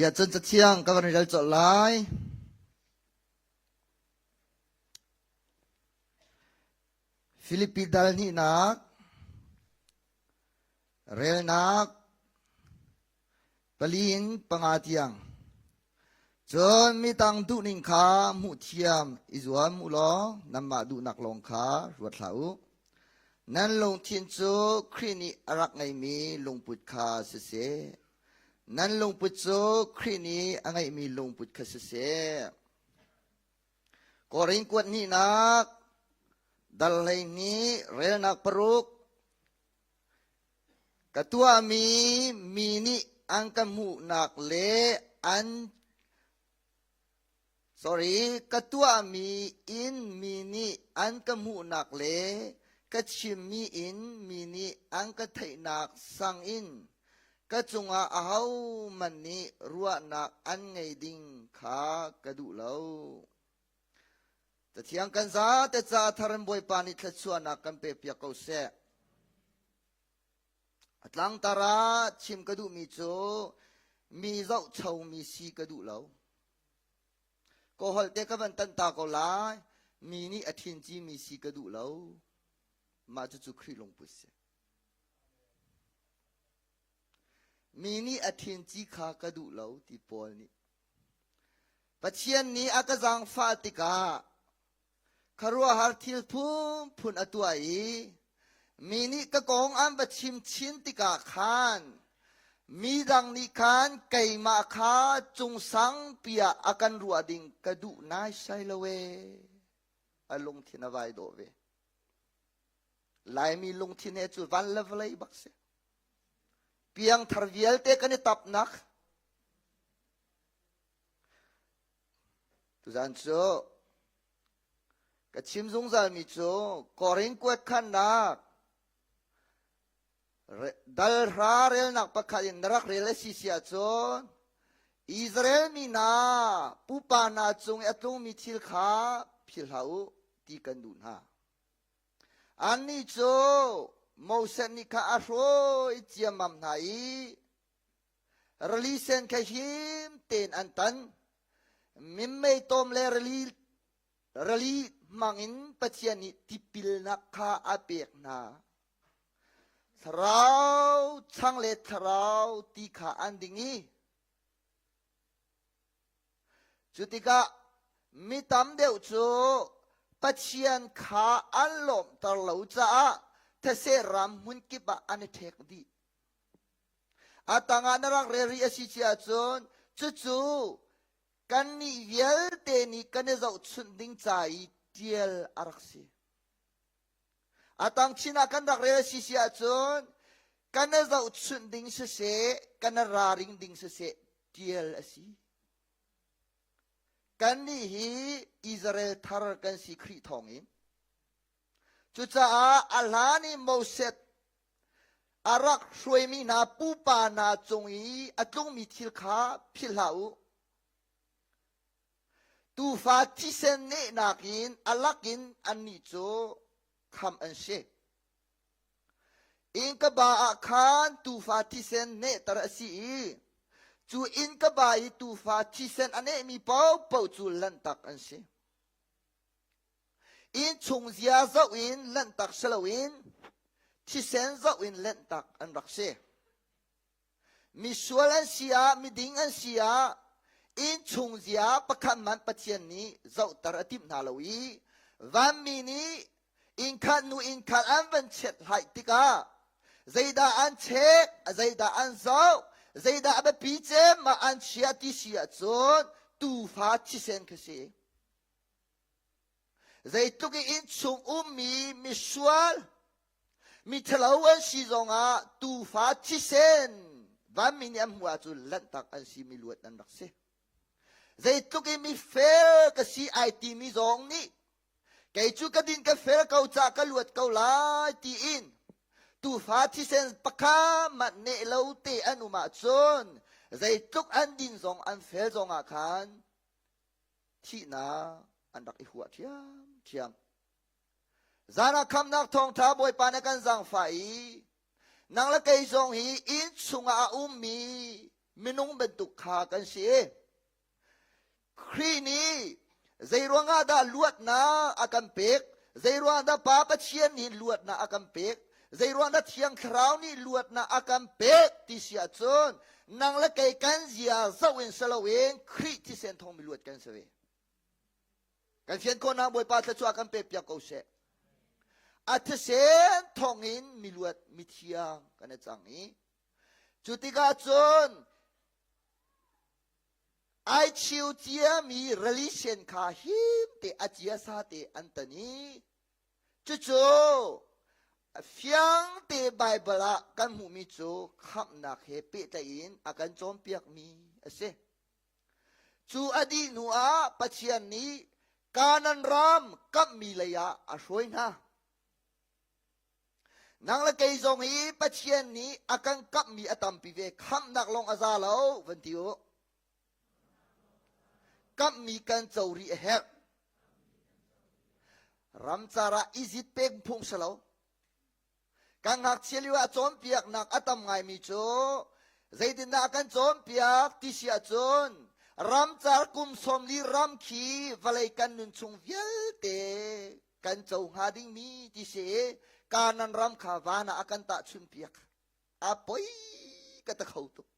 Siah cun cathiang ka van rel colh lai. Filipi dal hnihnak relnak pali in panga tiang. Cun mitang duhning kha hmuh thiam i zuam u law nanmah duhnak lawng kha ruat hlah u. Nan lungthin cu Khrih nih a rak ngeimi lungput kha siseh. Nan lungput cu Khrih nih a ngeihmi lungput kha siseh. Korin kuat hnihnak dal 12 relnak paruk Ka tuahmi mi nih an ka hmuhnak le an sorry ka tuahmi in mi nih an ka hmuhnak le ka chimmi in mi nih an ka theihnak sang in ka cungah ahohmanh nih ruahnak an ngei ding kha ka duh lo. Cathiang kan zate ca thar in Bawipa nih thluachuahnak kan pekpiak ko seh. A tlangtar ah chim ka duhmi cu mi zohchomi si ka duh lo. Ka holh te ka van tan ta ko lai. Mi nih a thin cimi si ka duh lo. Mah cucu Khrih lungput si. Mi nih a thin ci kha ka duh lo ti Paul nih. Pathian nih a ka zaangfah tikah khuaruahhar thil phunphun a tuah i mi nih ka kong an va chim chin tikah khan midang nih khan keimah kha cungsangpi ah a kan ruah ding ka duh naisai lo ee. A lungthin a vai dawh ve. Laimi lungthin he cu van le vawlei bak si. Piangthar vialte kan i tapnak. Tuzan cu ka chim zungzalmi cu Korin kuat khannak dalhra relnak pakhat in na rak rel a si si ahcun Israel mi hna pupa hna cung i a tlungmi thil kha philh hlah u ti kan duh hna. Annih cu Moses nih kha a hruai ciammam hna i rili sen kha him tein an tan. Minmei tawm le rili, rili hmangin Pathian nih tipilnak kha a pek hna. Thlarau chang le thlarau ti kha an ding i Cu tikah mi tam deuh cu Pathian kha an lawmhter lo caah these ram hmunkip ah an i ṭhek dih. A tangah na rak rel rih a si si ahcun cucu kannih vialte nih kan i zohchunh ding ca i ṭial a rak si. A tang chin ah kan rak rel a si si ahcun kan i zohchunh ding siseh, kan i raring ding siseh ṭial a si. Kannih hi Israel thar kan si Khrih thawngin. Cucaah a hlan i Moses a rak hruaimi hna pupa hna cung i a tlungmi thil kha philh hlah u. Tuufa thisen nehnak in a lakin annih cu khamh an si. Innkaba ah khan tuufa thisen nehter a si i cu innkaba i tuufa thisen a nehmi paohpaoh cu lanhtak an si. Innchung zia zoh in lanhtak si loin thisen zoh in lanhtak an rak si. Misual an si ah, miding an si ah, innchung zia pakhat man Pathian nih zohter a timh hna lo i vanmi nih innkhat nu innkhat an van chiat hlai tikah zeidah an chek, zeidah an zoh, zeidah a biapi cem ah an chia ti si ahcun tuufa thisen kha si. Zeitluk i innchung ummi misual, miṭhalo an si zongah tuufa thisen vanmi nih an hmuh ahcun lanhtak an si mi luat an rak si. Zeitluk i mifel ka si ai timi zong nih kei cu ka din ka fel ko cah ka luat ko lai tiin tuufa thisen pakhat mah neh lo te an um ahcun zeitluk an din zong an fel zong ah khan thihnak an rak i huah ṭhiamṭhiam. Zan ah khamnak thawngṭha Bawipa na kan zaangfah i nang le kei zong hi inn chungah a ummi. Minung bantuk kha kan si. Khrih nih zeiruangah dah luatnak a kan pek? Zeiruangah dah Pa Pathian nih luatnak a kan pek? Zeiruangah dah Thiang Thlarau nih luatnak a kan pek ti si ahcun nang le kei kan zia zoh in si loin Khrih thisen thawng mi luat kan si ve. Kan fian khawhnak Bawipa thluachuah kan pek piak ko seh. A thisen thawngin miluat mithiang kan i cang i cu tikah cun ai chiu ciami relation kha him te a ciasa te an tan i cucu fiang te Bible ah kan hmuhmi cu khamhnak he pehtlaih in a kan cawnpiakmi a si. Cu a dih hnu ah Pathian nih Kanaan ram kamhmi lei ah a hruai hna. Nang le kei zong hi Pathian nih a kan kamhmi a tampi ve. Khamhnak lawng a za lo, van ti u. Kamhmi kan co rih a herh. Ramcar ah Izipt pek phung si lo. Kan ngakchia lio ah cawnpiaknak a tam ngaimi cu zeitindah a kan cawnpiak ti si ahcun ramcar kum 40 ram khi vawlei kan nun chung vialte kan co hnga dingmi ti si i Kanan ram kha van ah a kan tahchunpiak. A poi ka ta kho tuk.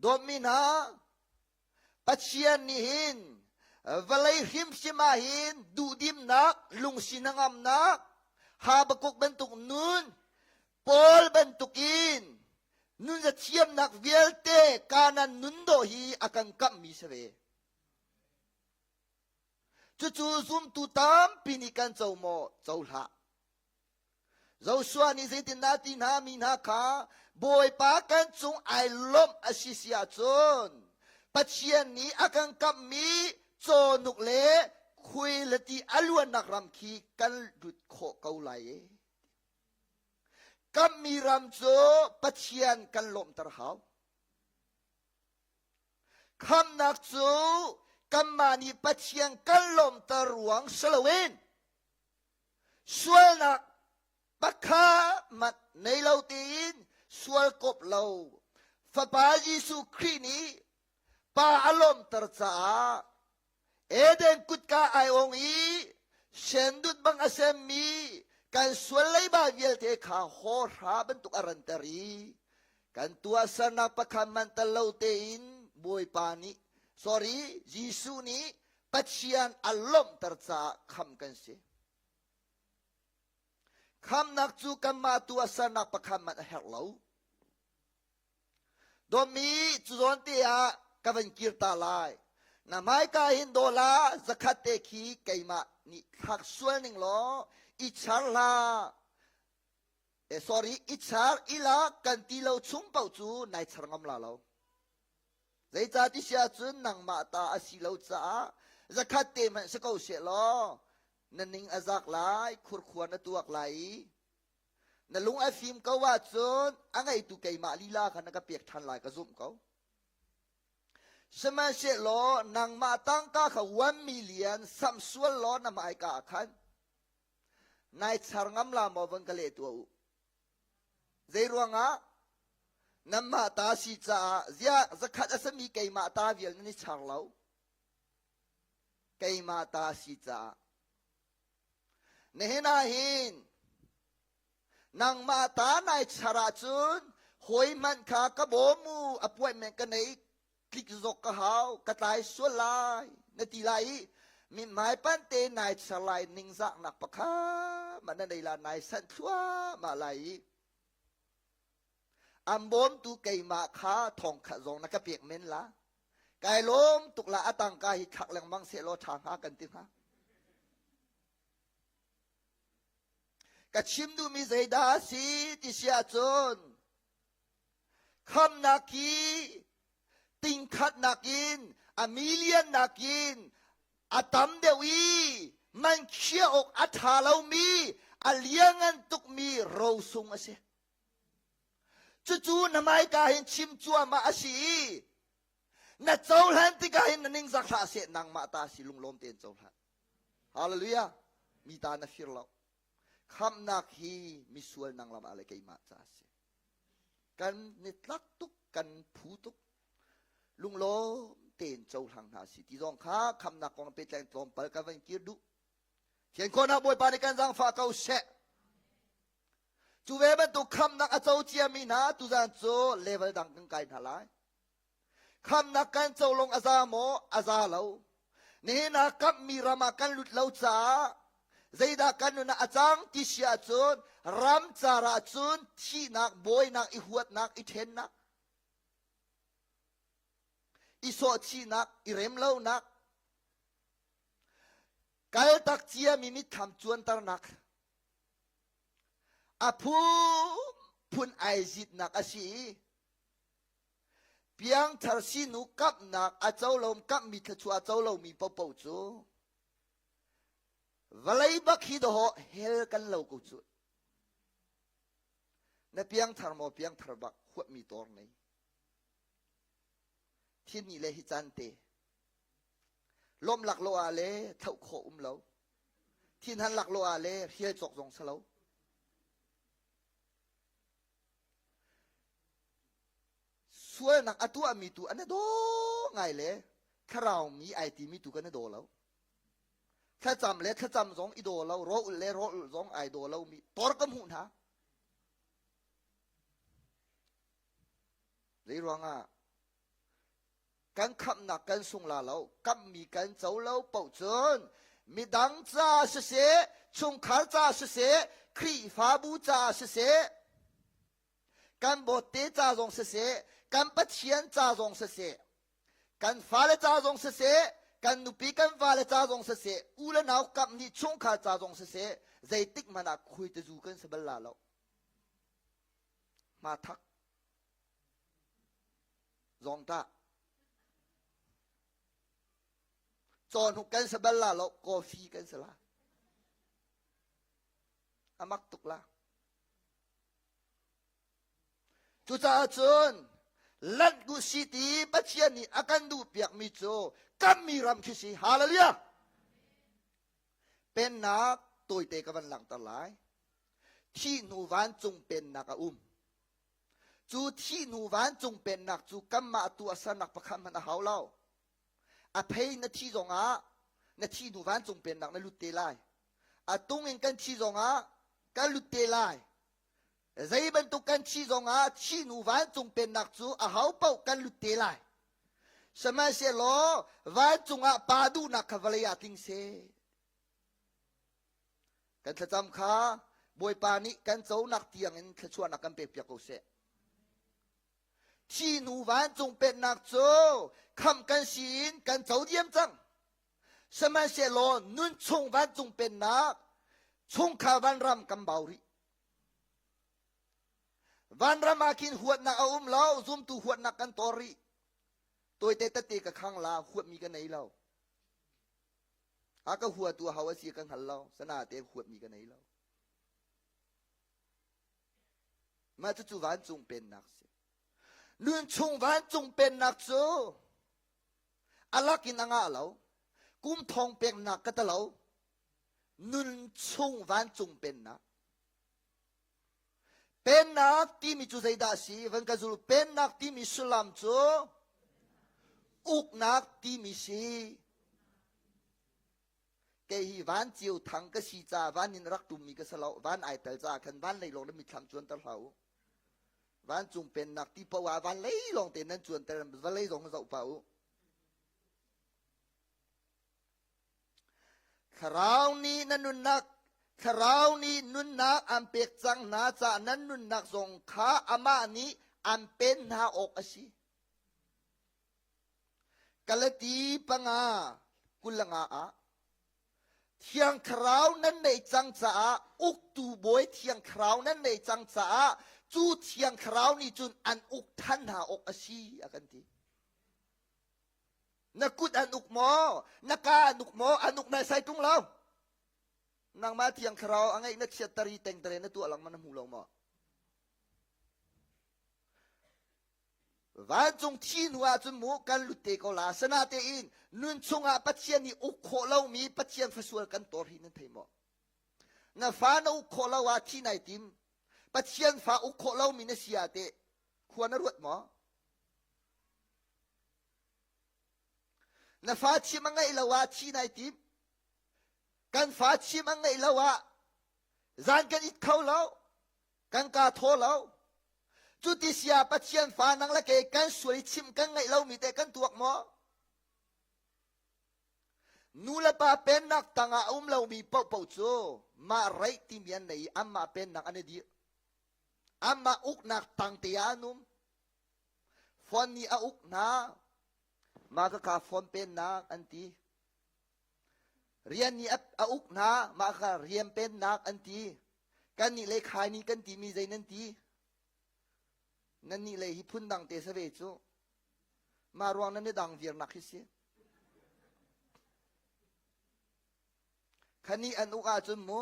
Dawtmi hna, Pathian nih hin vawlei hrimhrim ah hin duhdimnak, lungsi hnangamnak, Habakkuk bantuk nun, Paul bantukin nun zathiamnak vialte Kanan nun dawh hi a kan kamhmi si ve. Cucu zumtu tampi nih kan co maw? Co hlah. Joshua nih zeitindah ti hna mi hna kha Bawipa kan cung ai lawmh a si si ahcun Pathian nih a kan kamhmi cawhnuk le khui le ti a luannak ram khi kan lut khawh ko lai e. Kamhmi ram cu Pathian kan lawmhter hau. Khamhnak cu kanmah nih Pathian kan lawmhter ruang si loin Sualnak pakhat hmanh nei lo tein sual kop lo Fapa Jesuh Khrih nih Pa a lawmhter caah Eden kutka ai ong i sendut bang a semmi kan sual leiba vialte kha hawhra bantuk a ranter i kan tuahsernak pakhat hmanh tel lo tein Bawipa nih sorry Jesuh nih Pathian a lawmhter caah khamh kan si. Khamhnak cu kanmah tuahsernak pakhat hmanh a herh lo. Dawtmi cu zawn te ah ka van kir ta lai. Na hmaika hin dawla zakhat te khi keimah nih thlak sual ning law i char hlah. Eh, sorry, i char ila kan ti lo chung paoh cu nai char ngam la lo. Zeicah ti si ahcun nangmah ta a si lo caah zakhat te hmanh si ko seh law na ning a zak lai, khurkhua na tuak lai i na lung a fim ko ahcun a ngeitu keimah lila kha na ka pek ṭhan lai ka zumh ko. Sihmanhsehlaw nangmah tangka kha 1 million samh sual law na hmaika ah khan nai char ngam la maw von ka leh tuah u. Zeiruangah? Nanmah ta si caah ziah zakhat a sami keimah ta vial nan i char lo. Keimah ta si caah. Nihin ah hin nangmah ta nai char ahcun hawi hmanh kha ka bawm u appointment ka nei tlik zok ka hau ka tlai sual lai na ti lai i mithmai pante nai char lai ningzahnak pakhat mah na nei la nai sanh thluahmah lai i an bawmtu keimah kha thong khat zong na ka pek men la kai lawm tuk la a tangka hi thlak lengmang seh law ṭha hnga kan ti hnga ka chim duhmi zeidah a si ti si ahcun Khamnak hi tingkhat nakin a million nakin a tam deuh i man khiah awk a ṭha lomi a liangan tukmi rosung a si. Cucu na hmaika hin chim cuahmah a si i na cohlan tikah hin na ningzak hlah seh nangmah ta si lunglawm tein cohlan. Hallelujah. Mi ta na fir lo. Khamhnak hi misual nang lam ah le keimah ca a si. Kan ni tlak tuk. kan phu tuk. Lunglawm tein cohlang hna si ti zong kha khamnak kong pehtlaih tlawmpal ka van kir duh. Thian khawhnak Bawipa nih kan zaangfah ko seh. Cu ve bantuk khamnak a co ciami hna tuzan cu level dang kan kai hna lai. Khamnak kan co lawng a za maw? A za lo. Nihin ah kamhmi ram ah kan lut lo caah zeidah kan nun ah a cang ti si ahcun ram car ahcun thihnak, bawinak, i huatnak, i ṭhennak, i sawhchihnak, i remlonak, kaltak ciami mitthlam cuanternak, a phunphun ai zitnak a si i Piangthar sinu kamhnak a co lo kamhmi thluachuah a co lomi paohpaoh cu vawlei bak hi dawh hell kan lo ko cu. Na piangthar maw piangthar bak huatmi tor nei. Thin le hi caan te. Lawm lak lo ah le thlauh khawh um lo. Thinhan lak lo ah le hrial cawk zong sa lo. Sualnak a tuahmi tu an i daw ngai le thlarau mi ai timi tu kan i daw lo. Thlacam le thlacam zong i daw lo, rawl ulh le rawl ulh zong ai daw lomi tor ka hmuh hna. Zei ruangah kan khamhnak kan sung la lo, kamhmi kan co lo paoh cun midang ca siseh, chungkhar ca siseh, Khrihfabu ca siseh, kan bawtte ca zong siseh, kan Pathian ca zong siseh, kan fale ca zong siseh, kan nupi kan vale ca zong siseh, u le nau kamh nih chungkhar ca zong siseh, zeitik hmanh ah khuaitezu kan si bal la lo. Hmathak zawngtah cawhnuk kan si bal la lo coffee kan si la a mak tuk la cucaah cun lanh ku si ti Pathian nih a kan duh piakmi cu kammi ram khi si hallelujah pennak tawite ka van langhter lai thih hnu vancung pennak a um Cu thih hnu vancung pennak cu kanmah tuahsernak pakhat hmanh a hau lo. A phei na thi zongah na thih hnu vancung pennak na lut te lai. A tung in kan thi zongah kan lut te lai. Zei bantuk kan thi zongah thih hnu vancung pennak cu a hau paoh kan lut te lai. Sihmanhsehlaw vancung ah pa duhnak kha vawlei ah tling seh. Kan thlacam kha Bawipa nih kan conak tiangin thluachuahnak kan pekpiak ko seh. Thi hnu vancung pennak cu khamh kan si in kan co diam cang. Sihmanhsehlaw nun chung vancung pennak chungkhar vanram kan bau rih. Vanram ah khin huatnak a um lo, zumtu huatnak kan tor rih. Tawite tete ka khang la, huatmi ka nei lo. A ka huatu ho a si ka hngal lo. Sana te huatmi ka nei lo. Mah cucu vancung pennak si. Nun chung vancung pennak cu a lak in a ngah lo. Kum thong peknak ka ta lo. Nun chung vancung pennak. Pennak timi cu zeidah a si? Van ka zul. Pennak timi sullam cu uknak timi si. Kei hi van cio thang ka si ca van in rak tummi ka si lo. Van ai tel caah khan van lei lawng na mitthlam cuanter hlah u. Vancung pennak ti paoh ah van lei lawng te nan cuanter vawlei zong zoh pah u. Thlarau nih na nunnak Thlarau nih nunnak an pek cang hna caah nan nunnak zong kha amah nih an pen hna awk a si. Galati panga 25 ah Thiang Thlarau nan neih cang caah uktu bawi Thiang Thlarau nan neih cang caah cu Thiang Thlarau nih cun an uk than hna awk a si a kan ti. Na kut an uk maw? Na ka an uk maw? An uk nai sai tung lo. Nangmah thiang thlarau a ngeih na chiatter i tengtere na tuah lang man na hmu lo maw? Vancung thi hnu ahcun mu kan lut te ko la. Sanatein nun chungah Pathian nih uk khawh lomi Pathian fasual kan tor hi nan thei maw? Na fa na uk khawh lo ah thi nai tim. Pathian fa uk khawh lomi na si ah teh khua na ruat maw? Na fa chim a ngaih lo ah thi nai tim. Kan fa chim a ngaih lo ah zan kan it kho lo. Kan ka thaw lo. Cu ti sia Pathian fa nang le kei kan sual i chim kan ngaih lomi te kan tuak maw? Nu le pa pennak tangah a um lomi paohpaoh cu mah reih timi an nei i anmah pennak an i dirh. Anmah uknak tang te ah an um. Phone nih a uk hna. Mah khakha phone pennak an ti. Rian nih a uk hna. Mah kha rian pennak an ti. Kannih le khai nih kan timi zei nan ti? Nannih lei hi phundang te sa ve cu. Mah ruang nan i dang viarnak hi si. Khani an uk ahcun mu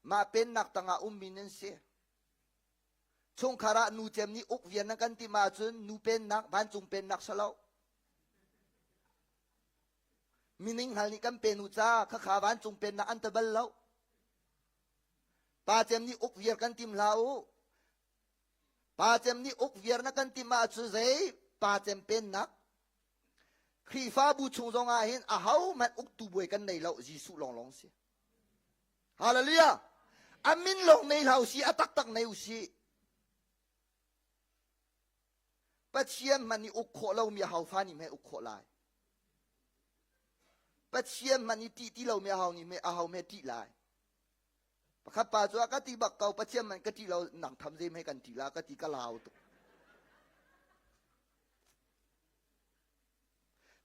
mah pennak tangah ummi nan si. Chungkhar ah nu cem nih uk vian nan kan ti ma ahcun nu pennak vancung pennak si lo. Mining hal nih kan pen u ca khakha vancung pennak an ta bal lo. Pa cem nih uk viar kan tim hlah u. Pa cem nih uk viar na kan timh ahcun zei pa cem pennak Khrihfabu chung zong ah hin ahohmanh uktu bawi kan nei lo Jesuh lawnglawng si. Hallelujah! A min lawng nei hlah usih, a taktak nei usih. Pathian hmanh nih uk khawh lomi ahofa nih hme uk khawh lai. Pathian hmanh nih ṭih ti lomi aho nih hme aho hme ṭih lai. Pakhat pa cu a ka ti bak ko Pathian man ka ṭih lo nang tham zem he kan ṭih la ka ti ka lau tuk.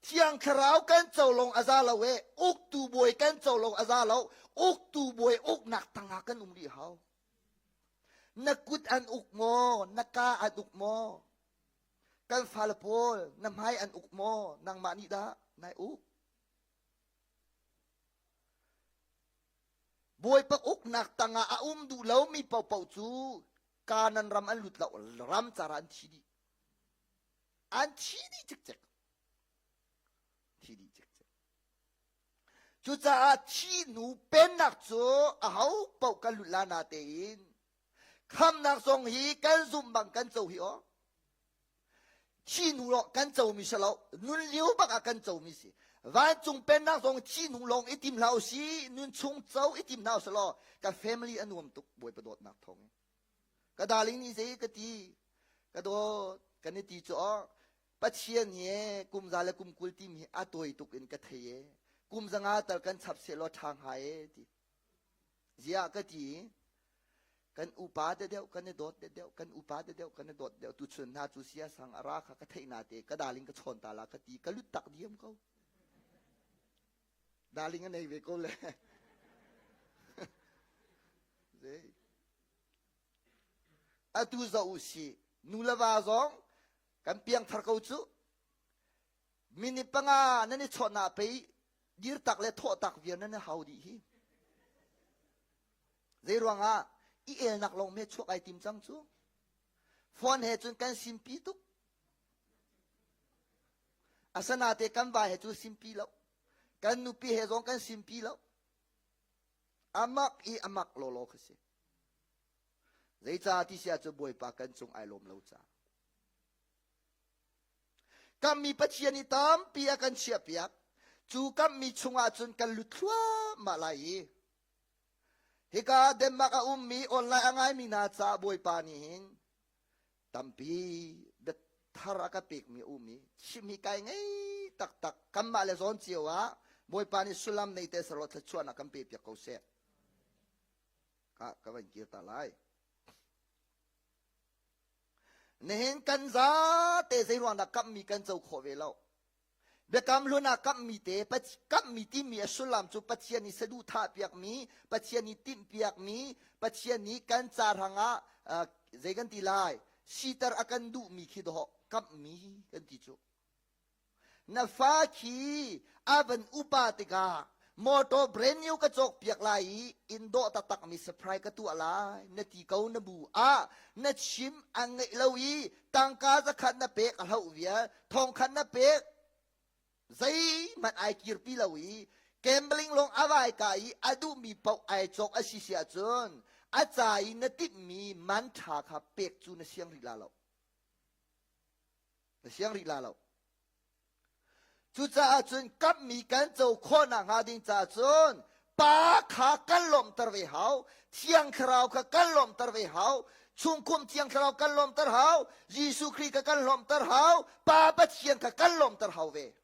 Thiang Thlarau kan co lawng a za lo e uktu bawi kan co lawng a za lo uktu bawi uknak tangah kan um rih hau. Na kut an uk maw na ka an uk maw kan fale pawl na hmai an uk maw nangmah nih dah nai uk. Bawipa uknak tangah a um duh lomi paohpaoh cu Kanan ram an lut lo, ram car ah an thi dih. An thi dih cikcek. Thi dih cikcek. Cucaah thi hnu pennak cu aho paoh kan lut la na tein khamnak zong hi kan zumh bang kan co hi aw. Thi hnu lawng kan comi si lo nun lio bak ah kan comi si vancung pennak zong thi hnu lawng i tim hlah usih nun chung co i tim hna usih law ka family a nuam tuk bawipa dawtnak thawng in ka darling nih zei ka ti ka dawt kan i ti cu aw Pathian hi kum za le kum 20 timi hi a tawi tuk in ka thei e kum zanga tal kan chap seh law ṭha hnga e ti Ziah ka ti kan upa te deuh kan i dawt te deuh kan upa te deuh kan i dawt deuh tuchun hna cu sia sang a ra kha ka theih na te ka darling ka chawn ta la ka ti ka lut tak diam ko darling a nei ve ko le zei atu zo u si nu le va zong kan piangthar ko cu minute panga nan i chawnh ah pei dir tak le thawh tak viar nan i hau dih hi zei ruangah i elnak lawng me chuak ai tim cang cu phone he cun kan simpi tuk asanate kan va he cu simpi lo kan nupi he zong kan simpi lo amak i amak lawlaw kha si zeicah ti sia cu bawipa kan cung ai lawm lo ca Kammi Pathian i tampi a kan chiahpiak. Cu kammi chungah cun kan lut thluahmah lai i hika Denmark a ummi online a ngaimi hna caah Bawipa nih hin tampi biathar a ka pekmi a um i chim hi kai ngei taktak kanmah le zawn cio ah Bawipa nih sullam nei te selaw thluachuahnak kan pe piak ko seh. Ka ka van kir ta lai. Nihin kan zate zeiruang dah kamhmi kan co khawh ve lo. Biakam hlun ah kamhmi te kamhmi timi a sullam cu Pathian nih saduhthah piakmi, Pathian nih timhpiakmi, Pathian nih kan ca hrangah uh, zei kan ti lai, siter a kan duhmi khi dawh kamhmi kan ti cu. Na fa khi a van upa tikah motor brand new ka cawk piak lai i inn dawh taktak mi surprise ka tuah lai na ti ko na bu ah na chim an ngeih lo i tangka zakhat na pek a hloh vial thongkhat na pek zeihmanh ai kirpi lo i gambling lawng a vai ka i a duhmi paoh ai cawk a si si ahcun a ca i na timhmi man ṭha kha pek cu na siang rih la lo. Na siang rih la lo. Cucaah cun kamhmi kan co khawhnak hnga ding caah cun Pa kha kan lawmhter ve hau, Thiang Thlarau kha kan lawmhter ve hau, chungkhum Thiang Thlarau kan lawmhter hau, Jesuh Khrih kha kan lawmhter hau, Pa Pathian kha kan lawmhter hau ve.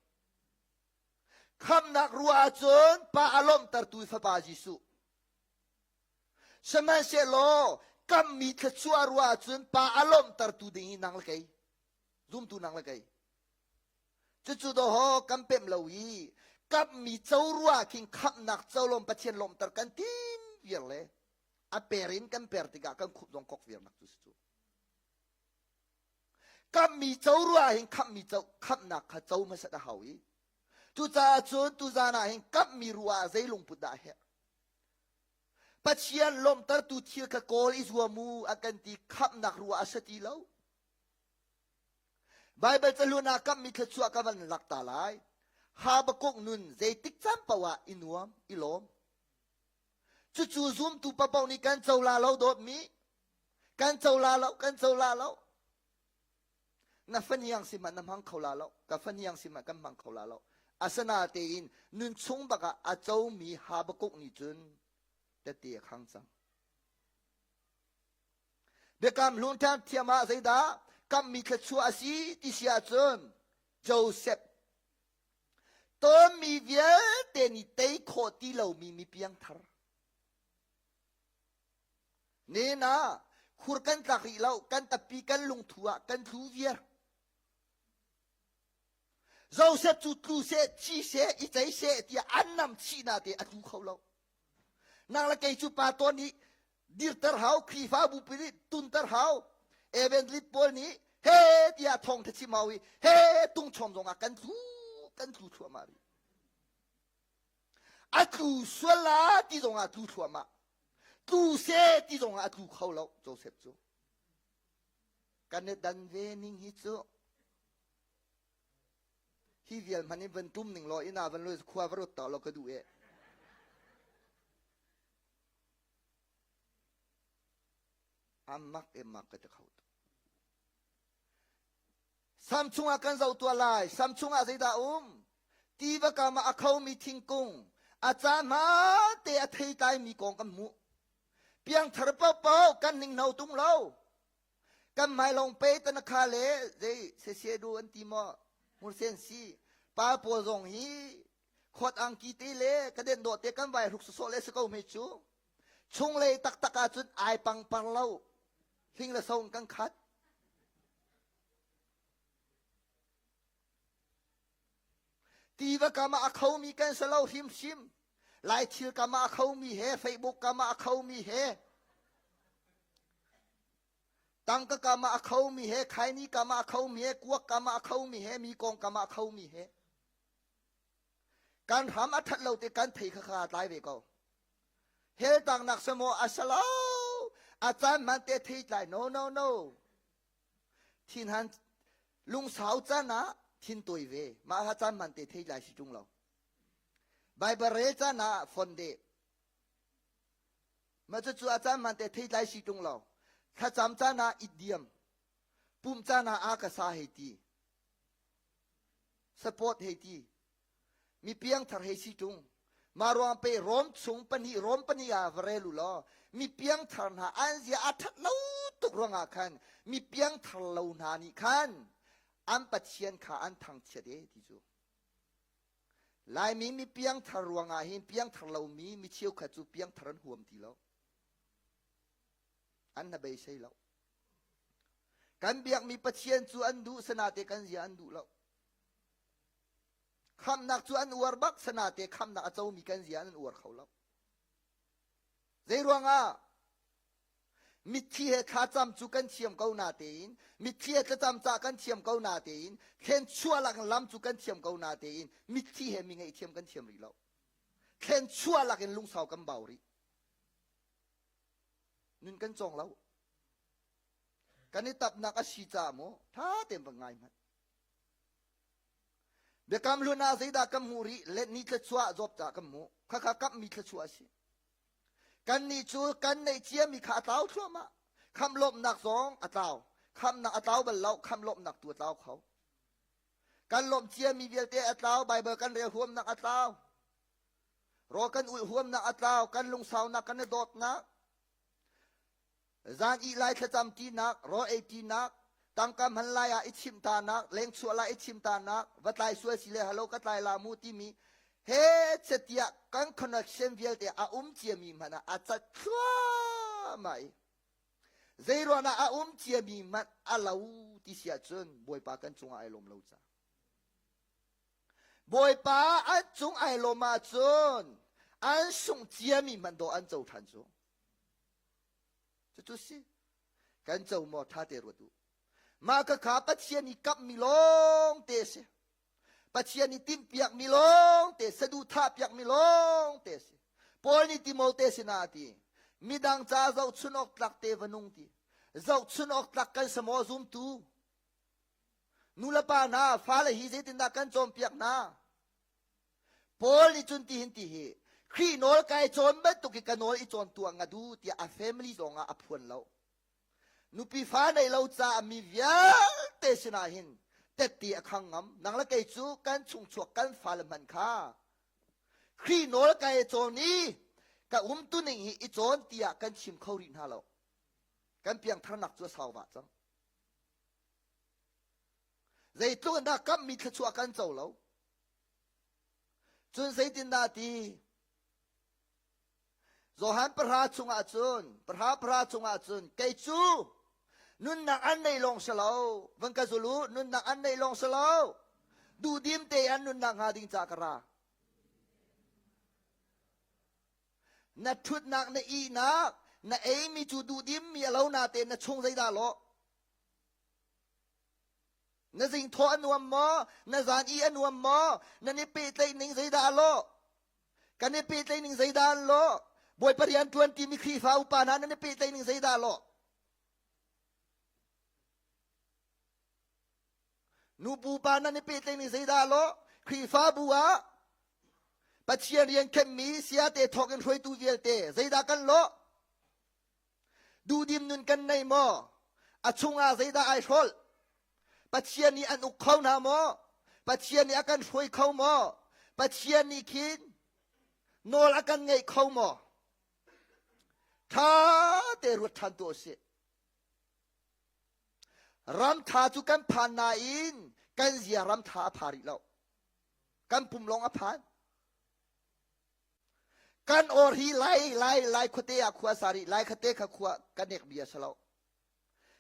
Khamnak ruah ahcun Pa a lawmhtertu Fapa Jesuh. Sihmanhsehlaw kammi thluachuah ruah ahcun Pa a lawmhtertu ding hi nang le kei, zumtu nang le kei. Cucu dawhaw kan pemh lo i kamhmi co rua khin khamhnak co lawm Pathian lawmhter kan tim viar le a per in kan per tikah kan khup zong kok viarnak cu si cu. Kamhmi co rua hin khamhmi co khamhnak kha co hmasat a hau i cucaah cun tuzan ah hin kamhmi rua ah zei lungput dah a herh? Pathian lawmhtertu thil kha kawl i zuam u a kan ti khamhnak rua a si ti lo. Baibal cahlun ah kamhmi thluachuah ka van lak ta lai. Habakkuk nun zeitik caan paoh ah i nuam, i lawm. Cucu zumtu paoh nih kan co la lo dawtmi. Kan co la lo, kan co la lo. Na faniang si hmanh na hmang kho la lo. Ka faniang si hmanh kan hmang kho la lo. Asinatein nun chung bak ah a comi Habakkuk nih cun tete a khang cang. Biakam hlun thiamthiam ah zeidah kammi thluachuah a si ti si ahcun Joseph tawnmi vialte nih tei khawh ti lomi mi piangthar. Nena khur kan tlak rih lo kan tappi kan lungthu ah kan tlu viar. Joseph cu tlu seh, thi seh, i cei seh tiah an nam chih na te a tlu kho lo. Nang le kei cu pa tawn nih dirter hau, Khrihfabu pi nih tunter hau, evangelist pawl nih he tiah thawng tha chim hau i he tungchawm zong ah kan tlu kan tlu thluahmah rih. A tlu sual la ti zong ah tlu thluahmah. Tlu se ti zong ah a tlu kho lo Joseph cu. Kan i dan ve ning hi cu Hi vial hmanh in van tum ning law inn ah van loi khua va ruat ta law ka duh eh. Amak e mak ka ti kho tuk. Sam chungah kan zoh tuah lai. Sam chungah zeidah um? Tiva kam ah a khomi thingkung, a ca hma te a theitlai mi kong kan hmuh. Piangthar paohpaoh kan hninghno tung lo. Kan hmailawng pe tanakha le zei sese du an ti maw hmursen si pa pawl zong hi khawt angki te le ka den dawh te kan vai hruk sawsawh le si ko hme cu chunglei taktak ahcun ai pangpar lo hling le so in kan khat Tiva kam ah a khomi kan si lo hrimhrim. Lai thil kam ah a khomi he, Facebook kam ah a khomi he, tangka kam ah a khomi he, khaini kam ah a khomi he, kuak kam ah a khomi he, mi kong kam ah a khomi he. Kan hram a that lo te kan thei kha kha tlai ve ko. Hell tangnak samaw a salo a caan man te thei tlai no no no Thinhan lungsau can ah thin tawi ve. Mah ha caan hman te thei lai si ṭung lo. Bible rel caan ah fon de. Mah cucu a caan hman te thei tlai si ṭung lo. Thlacam caan ah it diam. Pum caan ah a ka sa hei ti. Support hei ti. Mi piangthar hei si ṭung. Mah ruang pe Rom chung pahnih Rom pahnih ah va rel u law mi piangthar hna an zia a ṭhat lo tuk ruangah khan mi piangthar lo hna nih khan an Pathian kha an thangchiat e ti cu. Laimi mi piangthar ruangah hin piangthar lomi mi cheukhat cu piangthar an huam ti lo. An na beisei lo. Kan biakmi Pathian cu an duh sanate kan zia an duh lo. Khamhnak cu an uar bak sanate khamhnak a comi kan zia an uar kho lo. Zei ruangah mitthli he thlacam cu kan thiam ko natein mitthli he thlacam cah kan thiam ko natein thlen chuah lak lam cu kan thiam ko natein mitthli he mi ngaihthiam kan thiam rih lo. Thlen chuah lak in lungsau kan bau rih. Nun kan cawng lo. Kan i tapnak a si caah maw tha tein va ngai hmanh. Biakam hlun ah zeidah kan hmuh rih? Letni thluachuah Job ca kan hmuh. Khakha kamhmi thluachuah a si. Kannih cu kan neih ciami kha a tlau thluahmah. Khamh lawmhnak zong a tlau. Khamhnak a tlau bal lo, khamh lawmhnak tu a tlau kho. Kan lawmh ciami vialte a tlau, Baibal kan rel huamnak a tlau. Rawl kan ulh huamnak a tlau, kan lungsaunak kan i dawtnak. Zan ih lai thlacam tinak, rawl ei tinak, tangka hman lai ah i chimh tanak, lengchuah lai i chim tanak, va tlai sual si le halo ka tlai la mu timi he chetiah kan connection vialte a um ciami hmanh ah a cat thluahmah i Zeiruangah a um ciami hmanh a lo ti si ahcun Bawipa kan cungah ai lawm lo ca. Bawipa an cung ai lawm ahcun an sungh ciami hmanh dawh an co ṭhan cu. Cucu si. Kan co maw ṭha te ruat u. Mah khakha Pathian i kamhmi lawng te a si. Pathian i timhpiakmi lawng te saduhthahpiakmi lawng te a si. Paul nih Timote sinah a ti, midang ca zohchun awk tlak te va nung ti. Zohchun awk tlak kan si maw zumtu? Nu le pa hna, fale hi zeitindah kan cawnpiak hna? Paul nih cun tihin ti hi, Khrih nawl kai cawn bantuk hi ka nawl i cawn tuah nga du tiah a family zong ah a phuan lo. Nupi fa nei lo caah mi vialte sinah hin tette a khang ngam. Nang le kei cu kan chungchuak kan fale hmanh kha Khrih nawl kai cawn i ka umtuning hi i cawn tiah kan chim kho rih hna lo. Kan piangtharnak cu a sau vah cang. Zeitluk in dah kamhmi thluachuah kan co lo. Cun zeitindah ti Johan pahra chungah cun pahra pahra chungah cun kei cu nunnak an nei lawng si lo van ka zul u nunnak an nei lawng si lo duhdim te an nunnak hnga ding ca ka ra na ṭhutnak na ihnak na eimi cu duhdim mi a lo na te na chung zeidah lawh Na zingthawh a nuam maw? Na zan i a nuam maw? Nan i pehtlaih ning zeidah a lawh? Kan i pehtlaih ning zeidah an lawh? Bawipa rian ṭuan timi Khrihfa upa hna nan i pehtlaih ning zeidah a lawh? Nubu pa nan i pehtlaih ning zeidah a lawh? Khrihfabu ah Pathian rian khenhmi siate thawk in hruaitu vialte zeidah kan lawh? Duhdim nun kan nei maw? A chungah zeidah ai hrolh? Pathian nih an uk kho hna maw? Pathian nih a kan hruai kho maw? Pathian nih khin nawl a kan ngeih kho maw? Ṭha te ruat ṭhan tuah usih. Ram ṭha cu kan phan nain kan zia ram ṭha a pha rih lo. Kan pum lawng a phan. Kan or hi lai lai lai khuate ah khua sa rih lai khate kha khua ka nek bia si lo.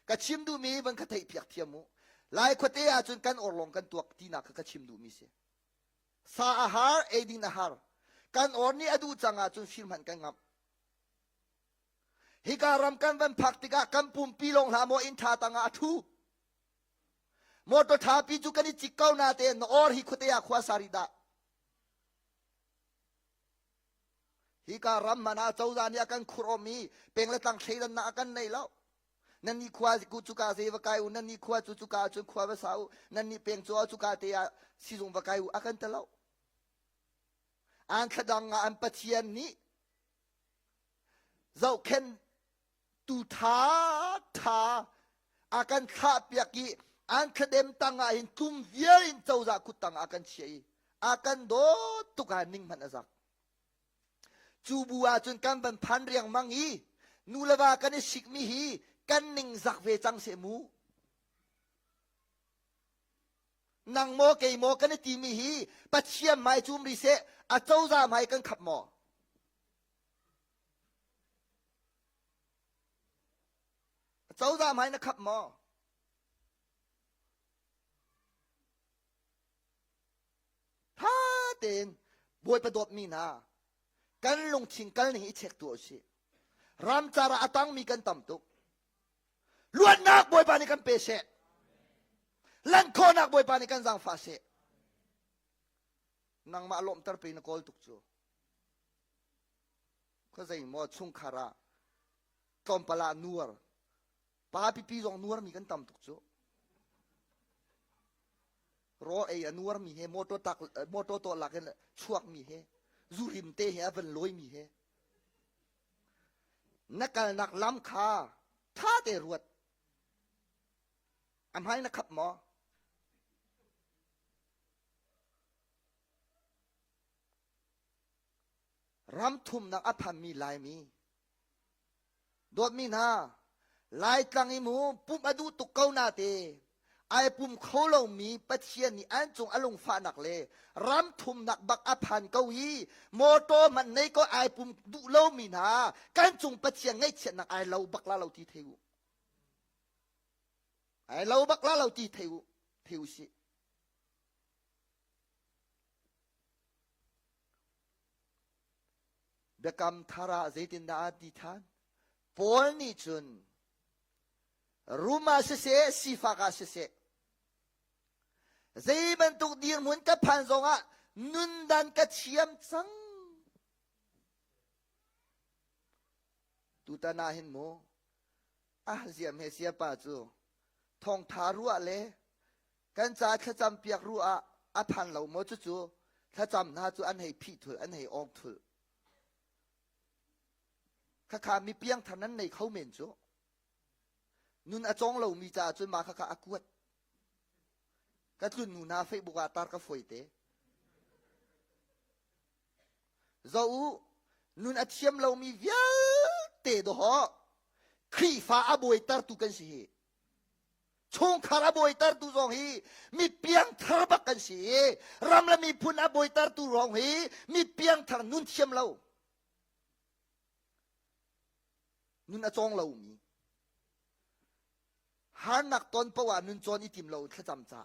Ka chim duhmi van ka theih piak thiam u. Lai khuate ah cun kan or lawng kan tuak tinak kha ka chim duhmi si. Sa a har, eidin a har. Kan or nih a duh cang ahcun fir hmanh kan ngamh. Hika ram kan van phak tikah kan pumpi lawng hlah maw inn ṭha tangah a ṭhu. Motor ṭhapi cu kan i cik ko natein na or hi khuate ah khua sa rih dah. Hika ram hmanh ah cozah nih a kan khurh i peng le tlang thleidannak a kan nei lo. Nan nih khua cu cuka zei va kai u, nan nih khua cu cuka ahcun khua va sa u, nan nih peng cu cuka te ah sizung va kai u a kan ti lo. An thladang ah an Pathian nih zohkhen tu tha tha a kan thlah piak i an thladem tang ah hin tlum vial in cozah kut tang ah kan chiah i a kan dawt tuk ah ning hmanh a zak cu bu ah cun kan van phan riangmang i nu le va kan i sikmi hi kan ning zak ve cang seh mu nang maw kei maw kan i timi hi Pathian hmai cum ri seh a cozah hmai kan khap maw Cozah hmai na khap maw? Tha tein Bawipa dawtmi hna kan lungthin kal ning i check tuah usih. Ramcar ah a tangmi kan tam tuk. Luatnak Bawipa nih kan pe seh. Lanh khawhnak Bawipa nih kan zaangfah seh. Nangmah lawmhter pe na kawl tuk cu. Khuazei maw chungkhar ah tlawmpal ah nuar pa pipi zong nuarmi kan tam tuk cu raw ei a nuarmi he motor tak motor to lak in chuakmi he zurim te he a van lawimi he na kalnak lam kha tha te ruat a hmai na khap maw? Ram thumnak a phanmi Laimi Dawtmi hna, Laitlang i mu pumh a duh tuk ko nate ai pum kho lomi Pathian nih an cung a lungfahnak le ram thumnak bak a phan ko i motor hmanh nei ko ai pum duh lomi hna kan cung Pathian ngaihchiatnak ai lo bak la lo ti thei u. Ai lo bak la lo ti thei u. Thei u sih. Biakam thar ah zeitindah aa ti ṭhan? Paul nih cun rum ah siseh, sifak ah siseh, zei bantuk dirhmun ka phan zongah nundan ka thiam cang. Tutan ah hin mu, ah ziam he siapa cu thawngtha ruah le Kan ca thlacam piak ruah ah a phan lo maw cucu thlacam hna cu an hei phih thul an hei awng thul. Khakha mi piangthar nan nei kho men cu. Nun a cawng lomi caah cun mah khakha a kuat. Ka tlun nu hna Facebook ah tar ka foi te. Zo u, nun a thiam lomi vialte dawh Khrihfa a buaitertu kan si hi. Chungkhar a bawitertu zong hi mi piangthar bak kan si i ram le miphun a bawitertu zong hi mi piangthar nun thiam lo nun a cawng lomi harnak ton poah nun cawn i tim lo thlacam ca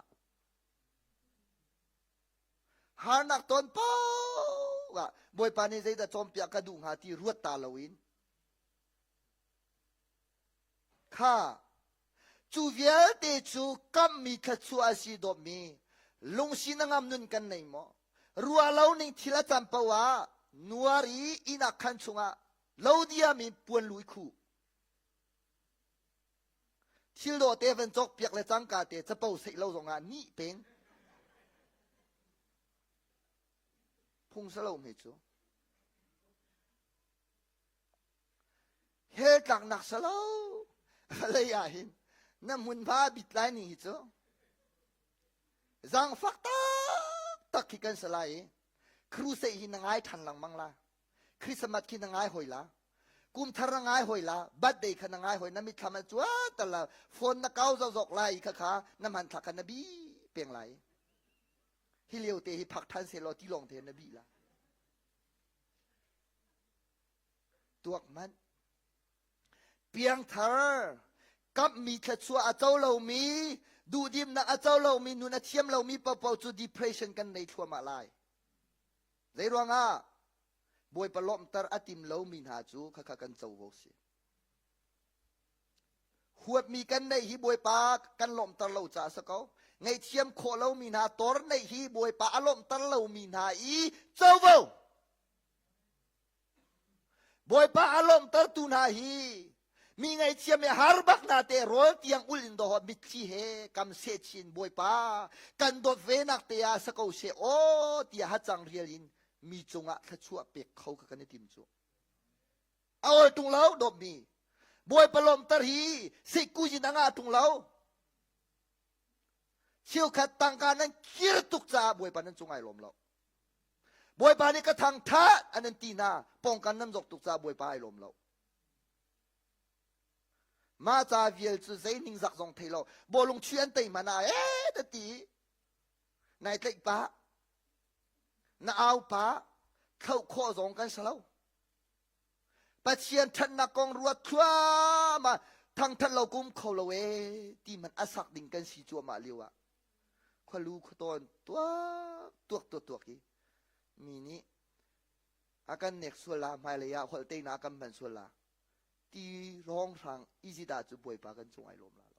harnak ton poah Bawipa nih zeidah cawnpiak ka duh hnga ti ruat ta loin Kha cu vialte cu kamhmi thluachuah a si dawtmi lungsi na ngam nun kan nei maw? Ruah lo ning thil a can paoh ah nuar i ihnak khan chungah lo diam in puan lu i khuh. Thil dawh te van cawk piak le cangka te capo seih lo zongah nih peng. Phung salo hme cu. Hell tlaknak salo vawlei ah hin na hmunhma bit lai ning hi cu zaangfak taktak khi kan si lai i crusade hi na ngai ṭhan lengmang la Christmas khi na ngai hoi la kum thar na ngai hoi la birthday kha na ngai hoi na mitthlam an cuan tal la phone na kau zokzok lai i kha kha na hmanthlak kha na bi peng lai hi lio te hi phak ṭhan se law ti lawng te na bi la Tuak hmanh. Piangthar, kamhmi thluachuah a co lomi, duhdimnak a co lomi, nun a thiam lomi paohpaoh cu depression kan nei thluahmah lai. Zei ruangah? Bawipa lawmhter a tim lomi hna cu khakha kan covo si. Huatmi kan neih hi Bawipa kan lawmhter lo caah a si ko. Ngaihthiam khawh lomi hna tor neih hi Bawipa a lawmhter lomi hna i covo. Bawipa a lawmhtertu hna hi mi ngaihchiam i har bak hna te rawl tiang ul in dawh mitthli he kam seh chin Bawipa kan dawt ve nak te ah sa ko she aw tiah hacang rial in mi cungah thluachuah pek kho ka kan i tim cu a ol tung lo dawtmi Bawipa lawmhter hi sikku in a ngah tung lo cheukhat tangka nan kir tuk caah Bawipa nan cung ai lawm lo Bawipa nih ka thangthat an an ti hna pawngkan nan zok tuk caah Bawipa ai lawm lo. Mah ca vial cu zei ningzak zong thei lo bawlung chuih an tei hmanh ah ee ta ti nai tlaih pah na au pah thloh khawh zong kan si lo. Pathian ṭhatnak kong ruat thluahmah thangthat lo kum kho lo ee ti hmanh a sak ding kan si cuahmah lio ah khualu khuatawn tuak tuak tuak tuak i mi nih a kan nek sual la hmailei ah holh teina kan hman sual la ti rong hrang Egypt ah cu Bawipa kan cung ai lawm la lo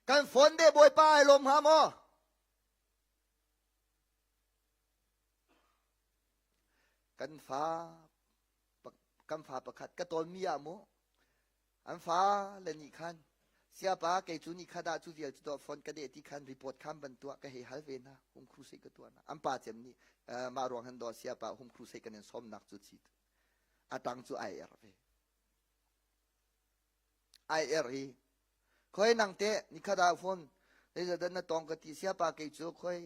kan phone de Bawipa ai lawm hnga maw kan fa kan fa pakhat ka tawnmi ah mu An fale nih khan siapa kei cu ni khat ah cu vial cu tuah phone ka deh ti khan report khan ban tuah ka hei hal ve hna home crusade ka tuah hna an pa cem nih mah ruang han daw siapa home crusade kan in sawmnak cu chi a tang cu ai er ve ai er hi khoi nang te ni khat ah phone zeizadah na tong ka ti siapa kei cu khoi.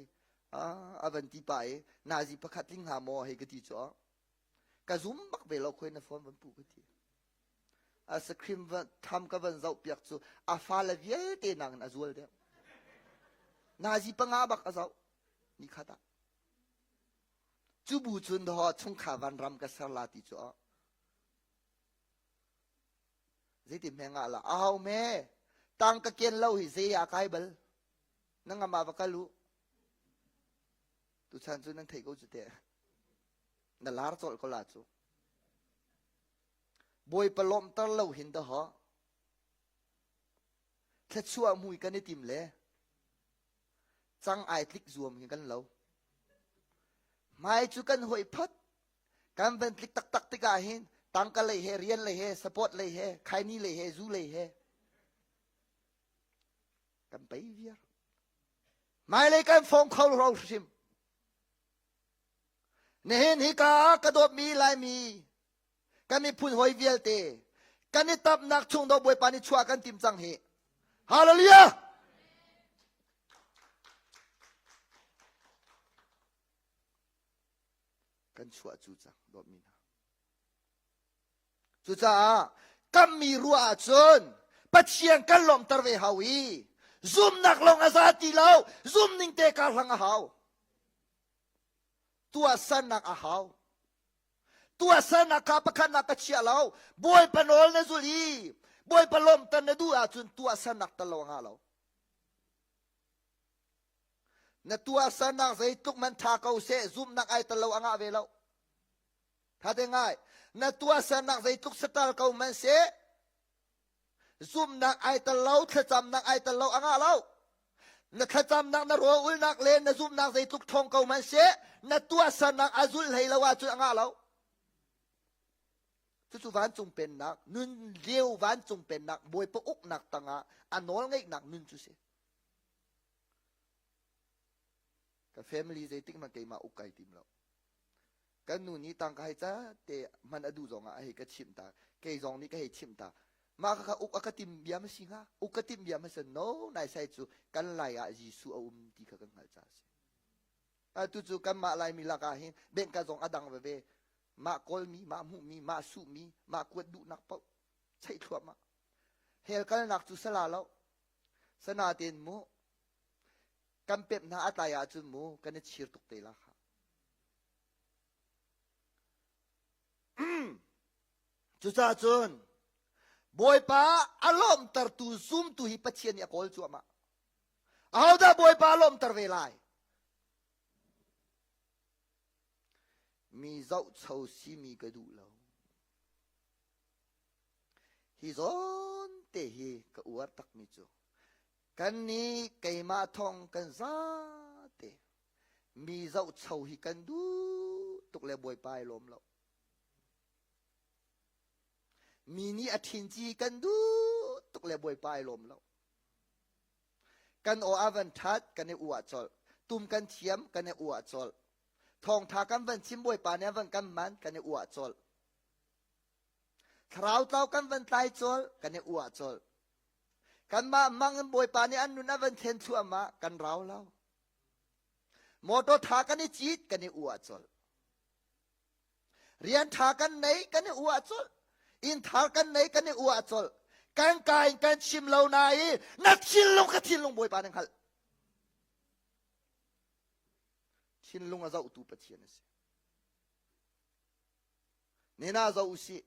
A van ti pa i nazi pakhat tling hnga maw hei ka ti cu ka zum bak ve lo khoi na phone van pu ka ti. A screen tham ka van zoh piak cu a fale vialte nang in a zual deuh. Nazi panga bak a zoh ni khat ah. Cu bu cun daw chungkhar van ram ka ser la ti cu Zeiti hme ngah la ahau me tang ka ken lo hi zei ah kai bal na ngam ah va kal u tuchan cu nan theih ko cu te na lar colh ko la cu Bawipa lawmhter lo hin dah thluachuah mui kan i tim le cang ai tlik zuam hi kan lo hmai cu kan hoi phot kan van tlik taktak tikah hin tangka lei he rian lei he support lei he khaini lei he zu lei he kan pei viar hmailei kan fong kho ro hrim Nihin hika ka dawtmi Laimi kan miphun hawi vialte kan i tapnak chung do Bawipa nih chuah kan tim cang hi. Hallelujah! Kan chuah cu cang dawtmi hna. Cucaah kammi ruah ahcun Pathian kan lawmhter ve hau i zumnak lawng a za ti lo zumning te kar hlang a hau. Tuahsernak a hau. Tuahsernak kha pakhatnak ka chia lo. Bawipa nawl na zul i Bawipa lawmhter na duh ahcun tuahsernak tal lo a ngah lo. Na tuahsernak zeitluk man ṭha ko seh zumhnak ai tel lo a ngah ve lo. Tha te ngai. Na tuahsernak zeitluk satal ko man seh Zumhnak ai tel lo, thlacamnak ai tel lo a ngah lo. Na thlacamnak, na rawl ulnak le na zumhnak zeitluk ṭhawng ko hmanh seh, na tuahsernak a zulh hlei lo ahcun a ngah lo. Cucu vancung pennak, nun lio vancung pennak, Bawipa uknak tangah a nawl ngeihnak nun cu si. Ka family zeitik hmanh keimah uk kai tim lo. Kan nu nih tangka hei ca te hman a duh zong ah a hei ka chimh ta. Kei zong nih ka hei chimh ta. Mah kha uk a ka tim bia ma si hnga? Uk ka timh bia ma si? No, nai sai cu kan lai ah Jesuh a um ti kha kan hngalh caah a si. Atu cu kanmah Laimi lakah hin bengka zong a dang veve. Mah kawlmi, mah hmuhmi, mah suhmi, mah kuat duhnak paoh cheih thluahmah. Hell kalnak cu sala lo. Sana tein mu kan pemh hna a tlai ahcun mu kan i chir tuk te la kha. Cucaah cun Bawipa a lawmhtertu zumtu hi Pathian nih a kawl cuahmah. Ahodah Bawipa a lawmhter ve lai? Mi zohcho simi ka duh lo. Hi zawn te hi ka uar takmi cu kan nih keimah thong kan zate mi zohcho hi kan duh tuk le Bawipa ai lawm lo. Mi nih a ṭhin ci kan duh tuk le Bawipa ai lawm lo. Kan aw a van ṭhat kan i uah colh. Tum kan thiam kan i uah colh. Thawngṭha kan van chim Bawipa nih a van kan man kan i uah colh. Thlarau tlau kan van tlai colh kan i uah colh. Kanmah mang in Bawipa nih an nun a van thlen thluahmah kan rau lo. Motor tha kan i cit kan i uah colh. Rian tha kan nei kan i uah colh. Inn thar kan nei kan i uah colh. Kan ka in kan chim lo na i na thinlung ka thinlung Bawipa nih hngalh. Thinlung a zohtu Pathian a si. Nena zoh usih.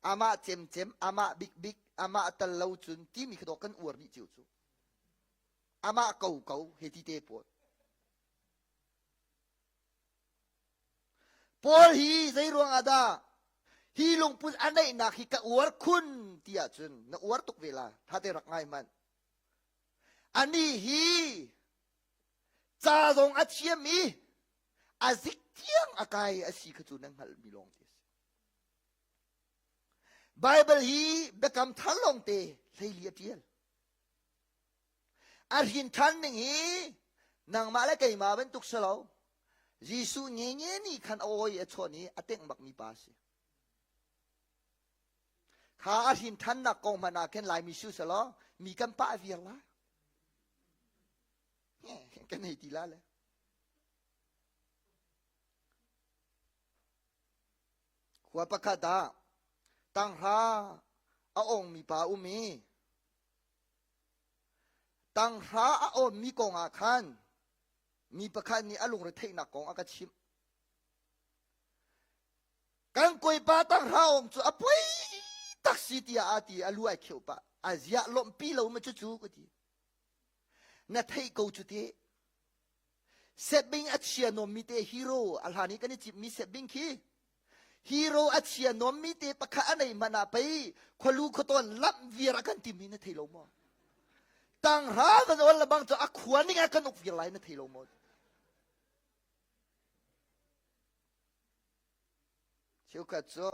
Amah cemcem, amah bikbik, amah tal lo cun timi kha dawh kan uar dih cio cu. Amah ko ko he ti te pawl. Paul hi zei ruang ah dah hi lungput a neihnak hi ka uar khun ti ahcun na uar tuk ve la tha te rak ngai hmanh. Ani hi ca zong a thiam i a zik tiang a kai a si kha cu nan hngalhmi lawng te a si. Bible hi biakam thar lawng te hleili a ṭial. A hrin ṭhan ning hi nangmah le keimah bantuk si lo. Jesuh nge nge nih khan a awi a chawn i a tengh bakmi pa a si. Kha a hrin ṭhannak kong hmanh ah khin Laimi si selaw mi kan pah viar la. Kan hei ti la le. Khua pakhat ah tanghra a ongmi pa um i tanghra a awnmi kong ah khan mi pakhat nih a lungre theihnak kong a ka chimh. Kan koipa tanghra ong cu a poi tak si tiah a ti a lu ai kheuh pah. A ziah lawmhpi lo ma cucu ka ti. Na theih ko cu te. Setbing a chia nuammi te hero a hlan i kan i cimmi setbing khi hero a chia nuammi te pakhat a nei hmanh ah pei khualu khuatawn lamh viar a kan tim hi na thei lo maw? Tanghra kan ol lebang cu a khua ning ah kan uk viar lai na thei lo maw? Cheukhat cu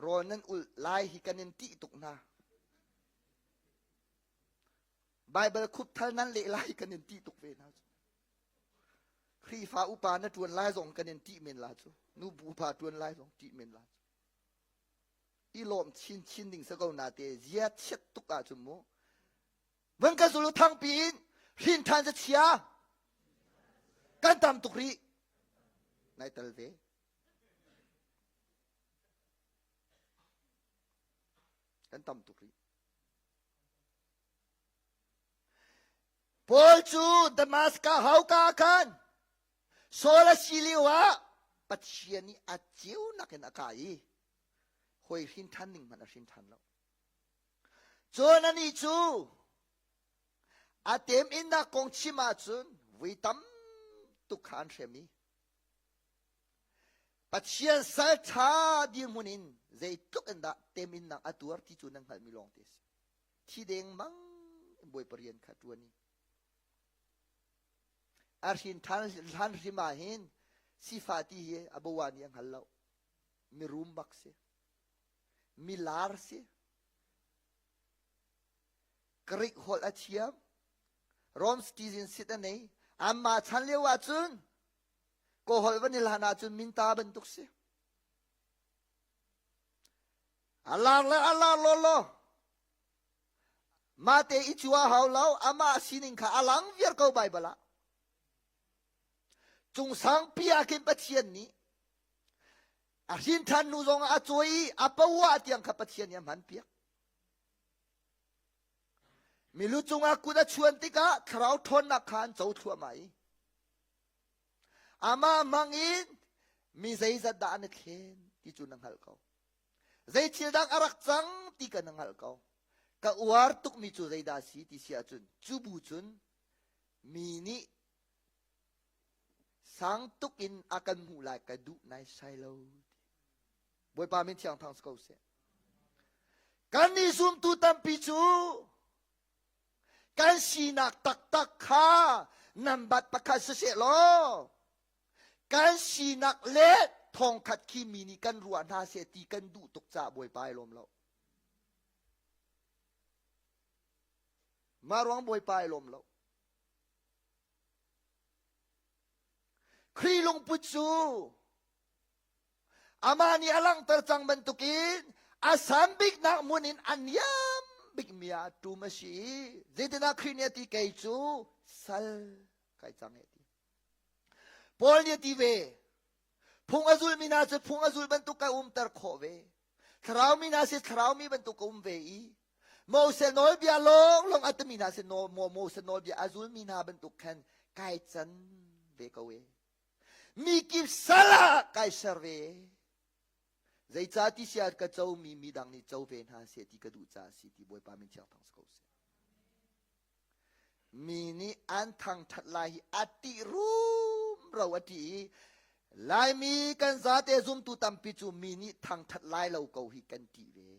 rawl nan ulh lai hi kan in tih tuk hna. Baibal khupthal nan leh lai kan in tih tuk ve hna cu. Khrihfa upa na ṭuan lai zong kan in tih men la cu. Nu bu upa ṭuan lai zong tih men la cu. I lawm chinchin ding sa ko na te zia chiat tuk ahcun mu. Van ka zulu thangpi in hrin ṭhan za chia. Kan tam tuk rih. Nai tal ve. Kan tam tuk rih. Paul cu Damaskas hauka ah khan Saul a si lio ah Pathian nih a ceunak in a kah i hawi hrin ṭhan ning hmanh a hrin ṭhan lo. Cun anih cu a teminnak kong chim ahcun vui tam tuk kha an hrem i Pathian sal ṭha dirhmun in zeitluk in dah teminnak a tuar ti cu nan hngalhmi lawng te a si. Thi dengmang in Bawipa rian kha ṭuan i a hrin ṭhan hlan hrim ah hin sifah ti hi a boa nih a hngal lo. Mirum bak si. Milar si. Greek holh a thiam. Rome citizen sit a nei. Anmah chan lio ahcun Kawlholh van i hlan ahcun minta bantuk si. A lar le a lar law law. Mah te i cu a hau lo, amah sining kha a lang viar ko Baibal ah. Cung sangpi ah khin Pathian nih a hrin ṭhan hnu zong ah a cawi i a poah tiang kha Pathian nih a hman piak. Milu cungah kut a chuan tikah thlarau ṭhawnnak kha an co thluahmah i Amah hmang in mi zeizat dah an i thlen ti cu na hngalh ko. Zei thil dang a rak cang ti ka na hngalh ko. Ka uar tukmi cu zeidah a si ti si ahcun cu bu cun mi nih sang tuk in a kan hmuh lai ka duh naisai lo. Bawipa min thiang thang si ko seh. Kan nih zumtu tampi cu Kan sinak taktak kha nambat pakhat siseh law kan sinak le thongkhat khi mi nih kan ruah hna seh ti kan duh tuk caah Bawipa ai lawm lo. Mah ruang Bawipa ai lawm lo. Khrih lungput cu Amah nih a langhter cang bantukin a san biknak hmun in a niam bikmi ah ṭum a si i zeitindah Khrih nih a ti kei cu sal kai cang e ti. Paul nih a ti ve phung a zulmi hna cu phung a zul bantuk ka umter khawh ve thlarau mi hna si thlarau mi bantuk ka um ve i Moses nawlbia lawnglawng a timi hna si Moses nawlbia a zulmi hna bantuk khan kai can ve ko e Mi kip sal ah kai ser ve. Zeicah ti sia ka comi midang nih co ve hna seh ti ka duh caah si ti Bawipa min thiang thang si ko seh. Mi nih an thangṭhat lai hi a ṭih rumro a ṭih i Laimi kan zate zumtu tampi cu mi nih thangṭhat lai lo ko hi kan ṭih ve.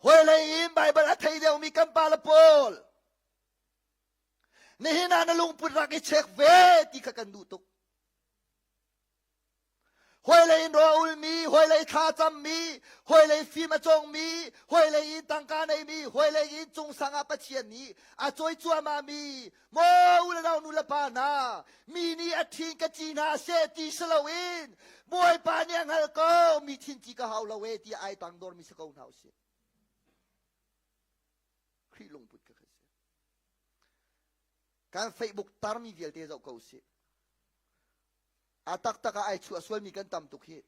Hawilei in Baibal a thei deuhmi kan pale pawl nihin ah na lungput rak i check ve ti kha kan duh tuk. Hawilei in rawl ulmi, hawilei thla cammi, hawilei fim a cawngmi, hawilei in tangka neimi, hawilei in cungsang ah Pathian nih a cawi cuahmahmi, maw u le nau nu le pa hna, mi nih a ṭhin ka ci hna seh ti si loin Bawipa nih a hngalh ko, mi thin ci ka hau lo e tiah ai tangdormi si ko hna usih. Khrih lungput kha kha si. Kan Facebook tarmi vialte zoh ko sih. A taktak ah ai chuah sualmi kan tam tuk hi.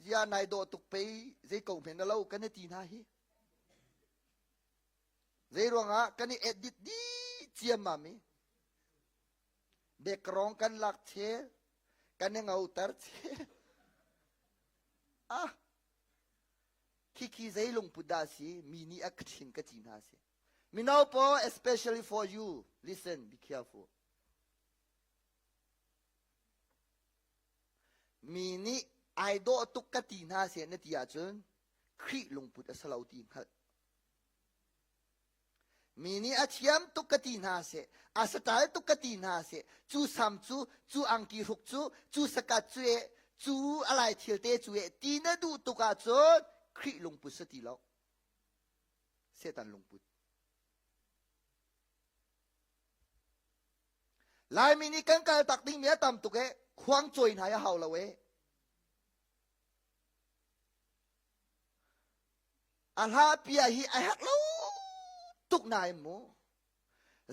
Zia nai dawh tuk pei zei ko hmen na lo kan i ti hna hi. Zei ruangah kan i edit dih ciammam i background kan lak chel kan i ngoter chel. Ah khikhi zei lungput dah si mi nih a ka thin ka ci hna si. Mino pawl especially for you listen be careful. Mi nih ai dawh tuk ka ti hna seh na ti ahcun Khrih lungput a si lo ti hngalh. Mi nih a thiam tuk ka ti hna seh, a satal tuk ka ti hna seh, cu sam cu, cu angki hruk cu, cu sakat cu e, cu a lai thil te cu e, ti na duh tuk ahcun Khrih lungput si ti lo. Satan lungput. Laimi nih kan kal tak dingmi a tam tuk e, khuang cawi hna a hau lo e. A hla pia hi a herh lo tuk nain mu.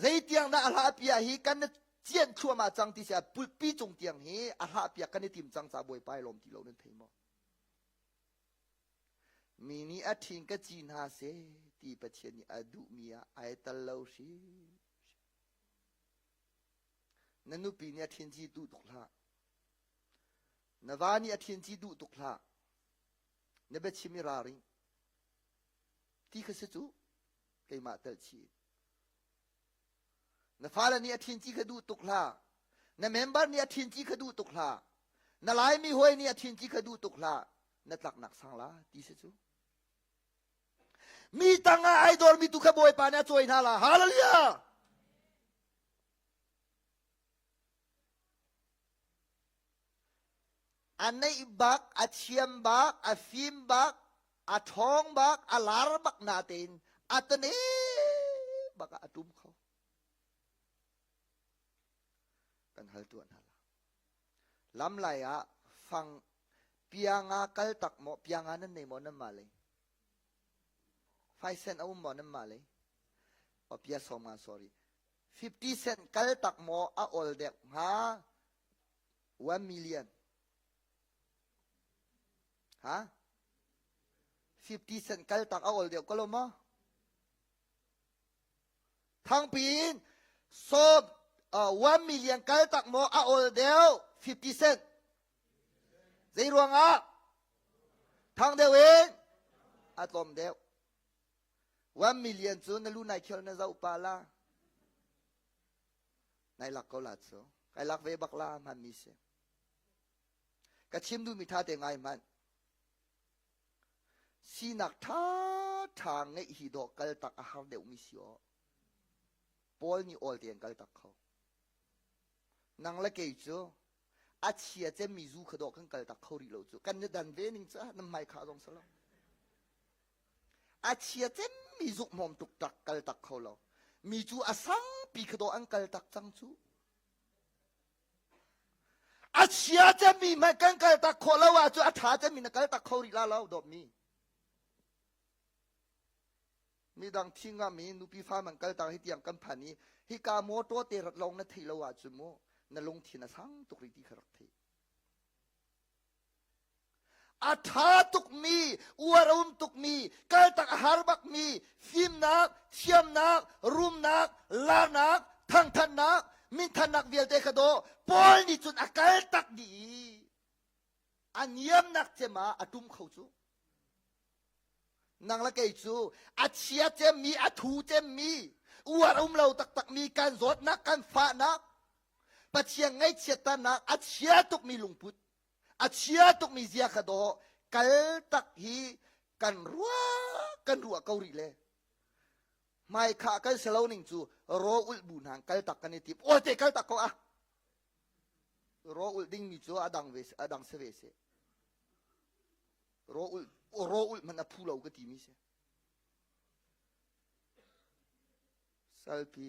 Zeitiang dah a hla pia hi kan cian thluahmah cang ti sia pulpi cung tiang hi a hla pia kan i tim cang ca bawipa i lawm ti lo nan thei maw? Mi nih a ṭhin ka ci hna seh ti Pathian nih a duhmi ah ai tal lo hrim. Na nupi nih a ṭhin ci duh tuk hlah. Na va nih a ṭhin ci duh tuk hlah. Na biachim i ralring. Ti kha si cu keimah tel chih. Na fale nih a ṭhin ci kha duh tuk hlah. Na member nih a ṭhin ci kha duh tuk hlah. Na Laimi hawi nih a ṭhin ci kha duh tuk hlah. Na tlaknak sang la ti si cu. Mi tangah ai dormi tu kha Bawipa nih a cawi hna la. Hallelujah! A neih bak, a thiam bak, a fim bak, a ṭhawng bak, a lar bak natein a tane bak ah a ṭum kho. Kan hal tuah hna la. Lam lai ah fang pianga kal tak maw pianga nan nei maw nan mah lei? 5 cent a um maw nan mah lei? Oh, pia som nga sorry. 50 cent kal tak maw a ol deuh hnga 1 million ha 50 cent kal tak a ol deuh ko lo maw thangpi in sawm uh, 1 million kal tak maw a ol deuh 50 cent zei ruangah thang deuh in a tlawm deuh 1 million cu na lu nai khial na zoh pa la Nai lak ko la cu. Kai lak ve bak la hman mi si. Ka chim duhmi tha te ngai hmanh. Sinak tha tha ngeih hi dawh kal tak a har deuh mi si aw. Paul nih awl tein kal tak kho. Nang le kei cu a chia cemmi zu kha dawh kan kal tak kho rih lo cu. Kan ni dan ve ning cu nan hmai kha zong salo. A chia cemmi zuk hmawm tuk tak kal tak kho lo. Mi cu a sangpi kha dawh an kal tak cang cu. A chia cemmi hmanh kan kal tak khawh lo ahcun a ṭha cemmi na kal tak kho rih la lo dawtmi. Midang thi ngam i nupi fa man kal tak hi tiang kan phan i hika motor te rat lawng na theih lo ahcun mu na lungthin a sang tuk rih ti kha rak thei. A ṭha tukmi, uar a um tukmi, kaltak a har bakmi, fimnak, thiamnak, rumnak, larnak, thangthatnak, minthannak vialte kha daw Paul nih cun a kaltak dih i a niamnak cem ah a ṭum kho cu. Nang le kei cu a chia cemmi, a thu cemmi, uar a um lo taktakmi kan zawtnak, kan fahnak, Pathian ngaihchiatternak a chia tukmi lungput a chia tukmi zia kha dawh kal tak hi kan ruah kan ruah ko rih le hmai kha kan si lo ning cu raw ulh bu hna kal tak kan i tip aw te kal tak ko a raw ulh ding mi cu a dang ve a dang se ve se raw ulh raw ulh man a phu lo ka ti mi si salpi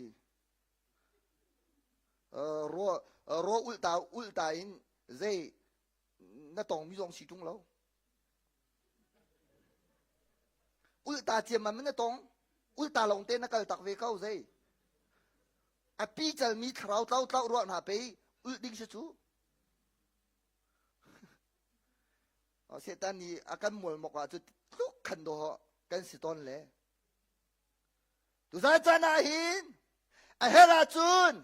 Raw ulh ta ulh ta in zei na tongmi zong si ṭung lo. Ulh ta ciammam in na tong. Ulta lawng te na kal tak ve ko zei. A pi calmi thlarau tlau tlau ruah hna pei ulh ding si cu. Satan nih a kan mualmok ah cu tluk khan dawh kan si tawn le. Tuzan caan ah hin a herh ahcun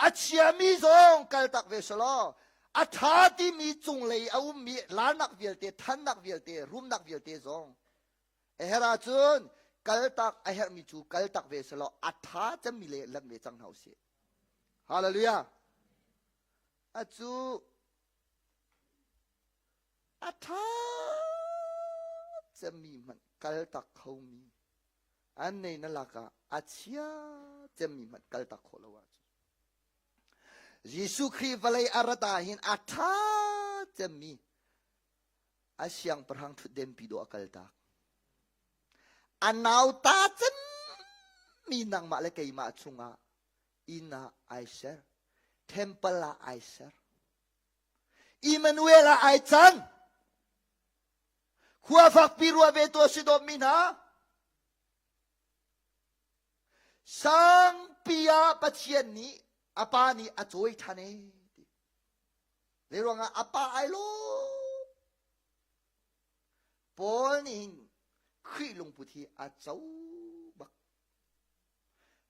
a chiami zong kaltak ve selaw a ṭha timi cunglei a ummi larnak vialte, thannak vialte, rumnak vialte zong a herh ahcun kaltak a herhmi cu kaltak ve selaw a ṭha cemmi le lanh ve cang hna usih. Hallelujah. A cu a ṭha cemmi hmanh kaltak khomi an nei na lakah a chia cemmi hmanh kaltak khawh lo ahcun Jesuh Khrih vawlei a rat ah hin a ṭha cemmi a siangpahrang ṭhutdenpi dawh a kaltak. A nauta cemmi nangmah le keimah chungah inn ah ai ser, temple ah ai ser. Emmanuel ah ai cang. Khua fakpi ruah ve tuah si dawtmi hna. Sangpi ah Pathian nih a pa nih a cawi ṭhan e ti. Zei ruangah a pa ai lawm. Paul nih hin Khrih lungput hi a co bak.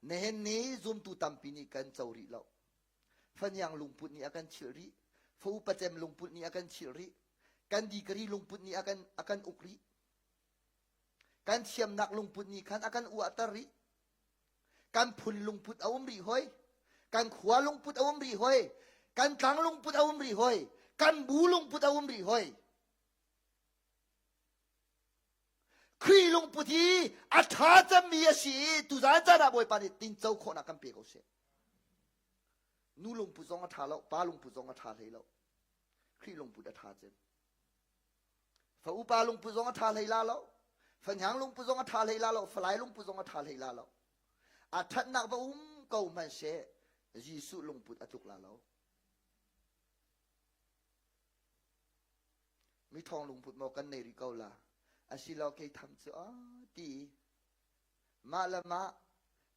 Nihin ni zumtu tampi nih kan co rih lo. Faniang lungput nih a kan chilh rih. Fa upa cem lungput nih a kan chilh rih. Kan dikari lungput nih a kan, a kan uk rih. Kan thiamnak lungput nih khan a kan uahter rih. Kan phun lungput a um rih hoi. Kan khua lungput a um rih hoi. Kan tlang lungput a um rih hoi. Kan bu lungput a um rih hoi. Khrih lungput hi a ṭha cemmi a si i tuzan caan ah Bawipa nih tinco khawhnak kan pe ko seh. Nu lungput zong a ṭha lo, pa lungput zong a ṭha hlei lo. Khrih lungput a ṭha cem. Fa upa lungput zong a ṭha hlei la lo. Fahniang lungput zong a ṭha hlei la lo. Falai lungput zong a ṭha hlei la lo. A ṭhatnak va um ko hmanhseh Jesuh lungput a tluk la lo. Mithawng lungput maw kan nei rih ko la? Asilo kei tham cu a ti. Mah le mah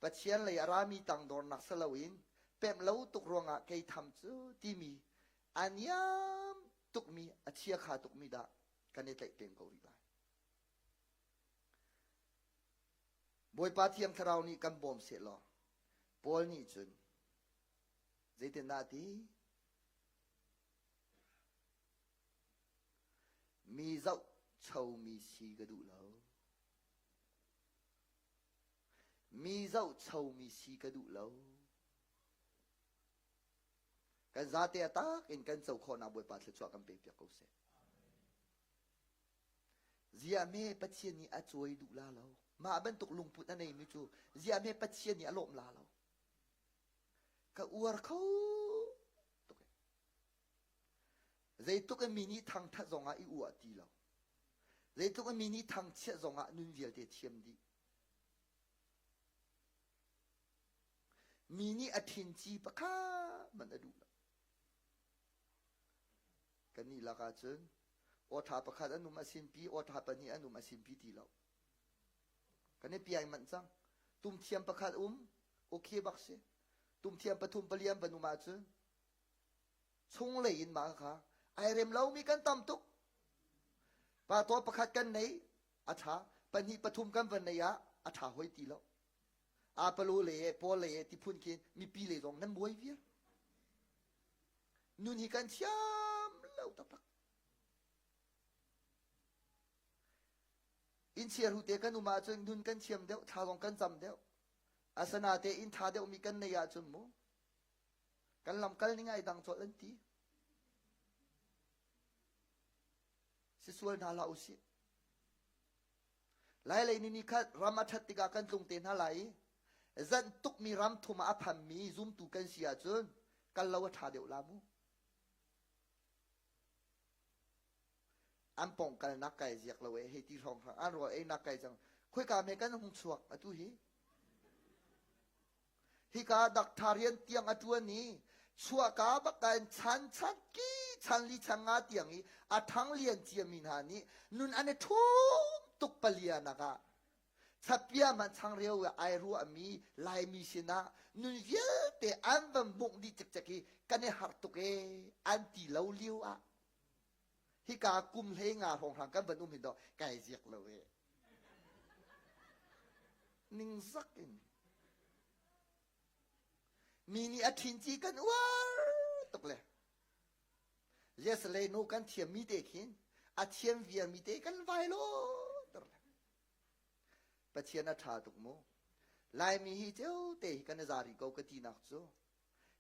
Pathian lei a rami tangdornak si loin pemh lo tuk ruangah kei tham cu timi a niam tukmi a chiakha tukmi dah kan i tlaih peng ko rih lai. Bawipa Thiang Thlarau nih kan bawm seh law Paul nih cun zeitindah a ti? Mi zohchomi si ka duh lo. Mi zohchomi si ka duh lo. Kan zate a tak in kan co khawhnak Bawipa thluachuah kan pek piak ko seh. Ziah me Pathian nih a cawi duh la lo. Mah bantuk lungput a neimi cu ziah me Pathian nih a lawm la lo. Ka uar kho tuk e. Zeitluk in mi nih thangthat zongah i uah ti lo. Zeitluk in mi nih thangchiat zongah nun vialte thiam dih. Mi nih a thinci pakhat man a duh lo. Kannih lakah cun awṭha pakhat an um a sinpi, awṭha pahnih an um a sinpi ti lo. Kan i piai manh cang. Tumthiam pakhat um, okay bak si. Tumthiam pathum paliam van um ahcun chunglei in mah kha ai rem lomi kan tam tuk. Pa taw pakhat kan nei, a ṭha. Pahnih pathum kan van nei ah a ṭha hoi ti lo. Apollo le e, Paul le e ti phun khin mipi le zong nan buai viar. Nun hi kan thiam lo taktak. Inn chiahru te kan um ahcun nun kan thiam deuh, thla zong kan cam deuh. Asana te inn ṭha deuhmi kan nei ahcun mu kan lamkal ning ai dang colh an ti. Si sual hna hlah usih. Lailei ni ni khat ram a ṭhat tikah kan tlung te hna lai i zanh tukmi ram thum ah a phanmi zumtu kan si ahcun kal lo a ṭha deuh la mu. An pong kalnak kai ziak lo e hei ti hrawng hrang an rawl einak kai cang khoika me kan hung chuak atu hi hika dakthar rian tiang a ṭuan i chuahka bak in chan chan ki chan li chan nga tiang i a ṭhang lian ciami hna nih nun an i ṭhum tuk palianak ah. Chapia man changreu ai ruahmi Laimi sinah nun vialte an van bungh dih cikcek i kan i harh tuk e an ti lo lio ah hika kum hlei nga hrawnghrang kan van um hin dawh kai ziak lo e. Ningzak in mi nih a ṭhin ci kan uar tuk le yes le no kan thiam mi te khin a thiam viar mi te kan vai lo ter le Pathian a ṭha tuk mu. Laimi hi ceu te hi kan i za rih ko ka tinak cu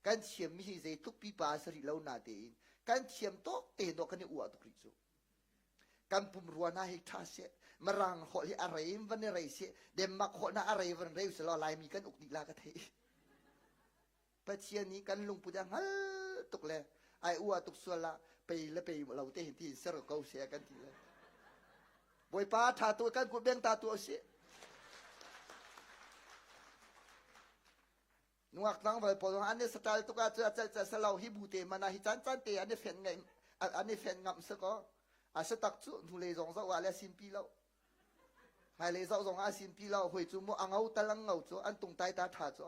kan thiammi hi zeitluk pipa a si rih lo na tein kan thiam tawk te dawh kan i uah tuk rih cu. Kan pumrua hna hi ṭha seh, Mirang holh hi a rei in van i rei seh, Denmark holh hna a rei van reu seh law Laimi kan uk dih la ka thei. Pathian nih kan lungput a hngal tuk le ai ua tuk sual ah pei le pei lo te hin ti ser ko se kan ti le. Bawipa tha tu kan kut beng ta tu si. Nungak tlangval pawl an i satal tuk ah cu a cal cal salo hi bu te mana hi caan caan te an i fen ngai an i fen ngam se ko. A se tak cu hnulei zong zoh ah le simpi lo. Hmailei zoh zong ah simpi lo. Hoi cu mu a ngo tal ang ngo cu an tung tai ta tha cu.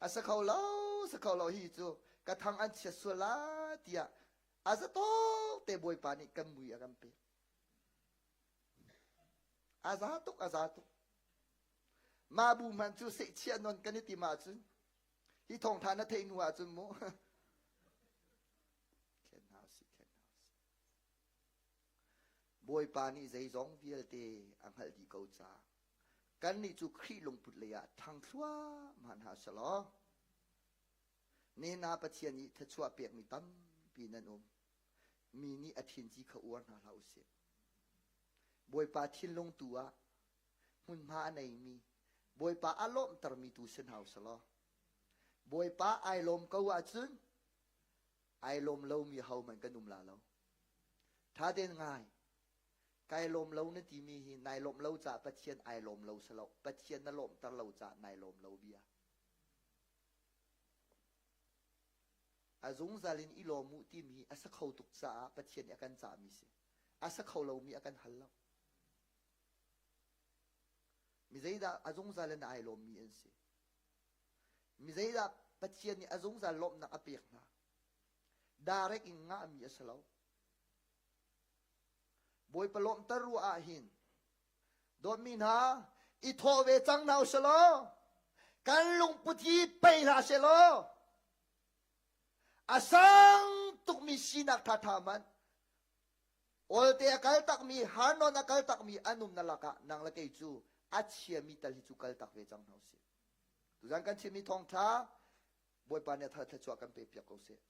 A sa kho lo, sa kho lo hi cu ka thang an chiat sual la tiah a zatawk te Bawipa nih kan mui a kan pek. A za tuk, a za tuk. Mah bu hmanh cu sehchiah non kan i tim ahcun hi thawngtha na theih hnu ahcun mu thlen hna usih, thlen hna usih. Bawipa nih zeizong vialte a hngalh dih ko caah kannih cu Khrih lungput lei ah ṭhang thluahmah hna selaw nena Pathian nih thluachuah pekmi tampi nan um. Mi nih a thinci kha uar hna hlah usih. Bawipa thinlung tu ah hmunhma a neimi Bawipa a lawmhtermi tu si hna usih Bawipa ai lawm ko ahcun ai lawm lomi hohmanh kan um la lo. Ṭha tein ngai. Kai lawm lo na timi hi nai lawmh lo caah Pathian ai lawm lo si lo. Pathian na lawmhter lo caah nai lawm lo bia. A zungzal in i lawm u timi a sa kho tuk caah Pathian nih a kan cahmi si. A sa kho lomi a kan hal lo. Mi zeidah a zungzal in ai lawmmi an si. Mi zeidah Pathian nih a zungzal lawmhnak a pek hna. Direct in ngahmi a si lo. Bawipa lawmhter ruah ah hin dawtmi hna i thawh ve cang hna usih law kan lungput hi pei hlah seh law a sang tukmi sinak ṭhaṭha hmanh olte a kal takmi harnawn a kal takmi an umna lakah nang le kei cu a chiami tal hi cu kal tak ve cang hna usih tuzan kan chimmi thawngṭha Bawipa nih a thar thluachuah kan pe piak ko seh.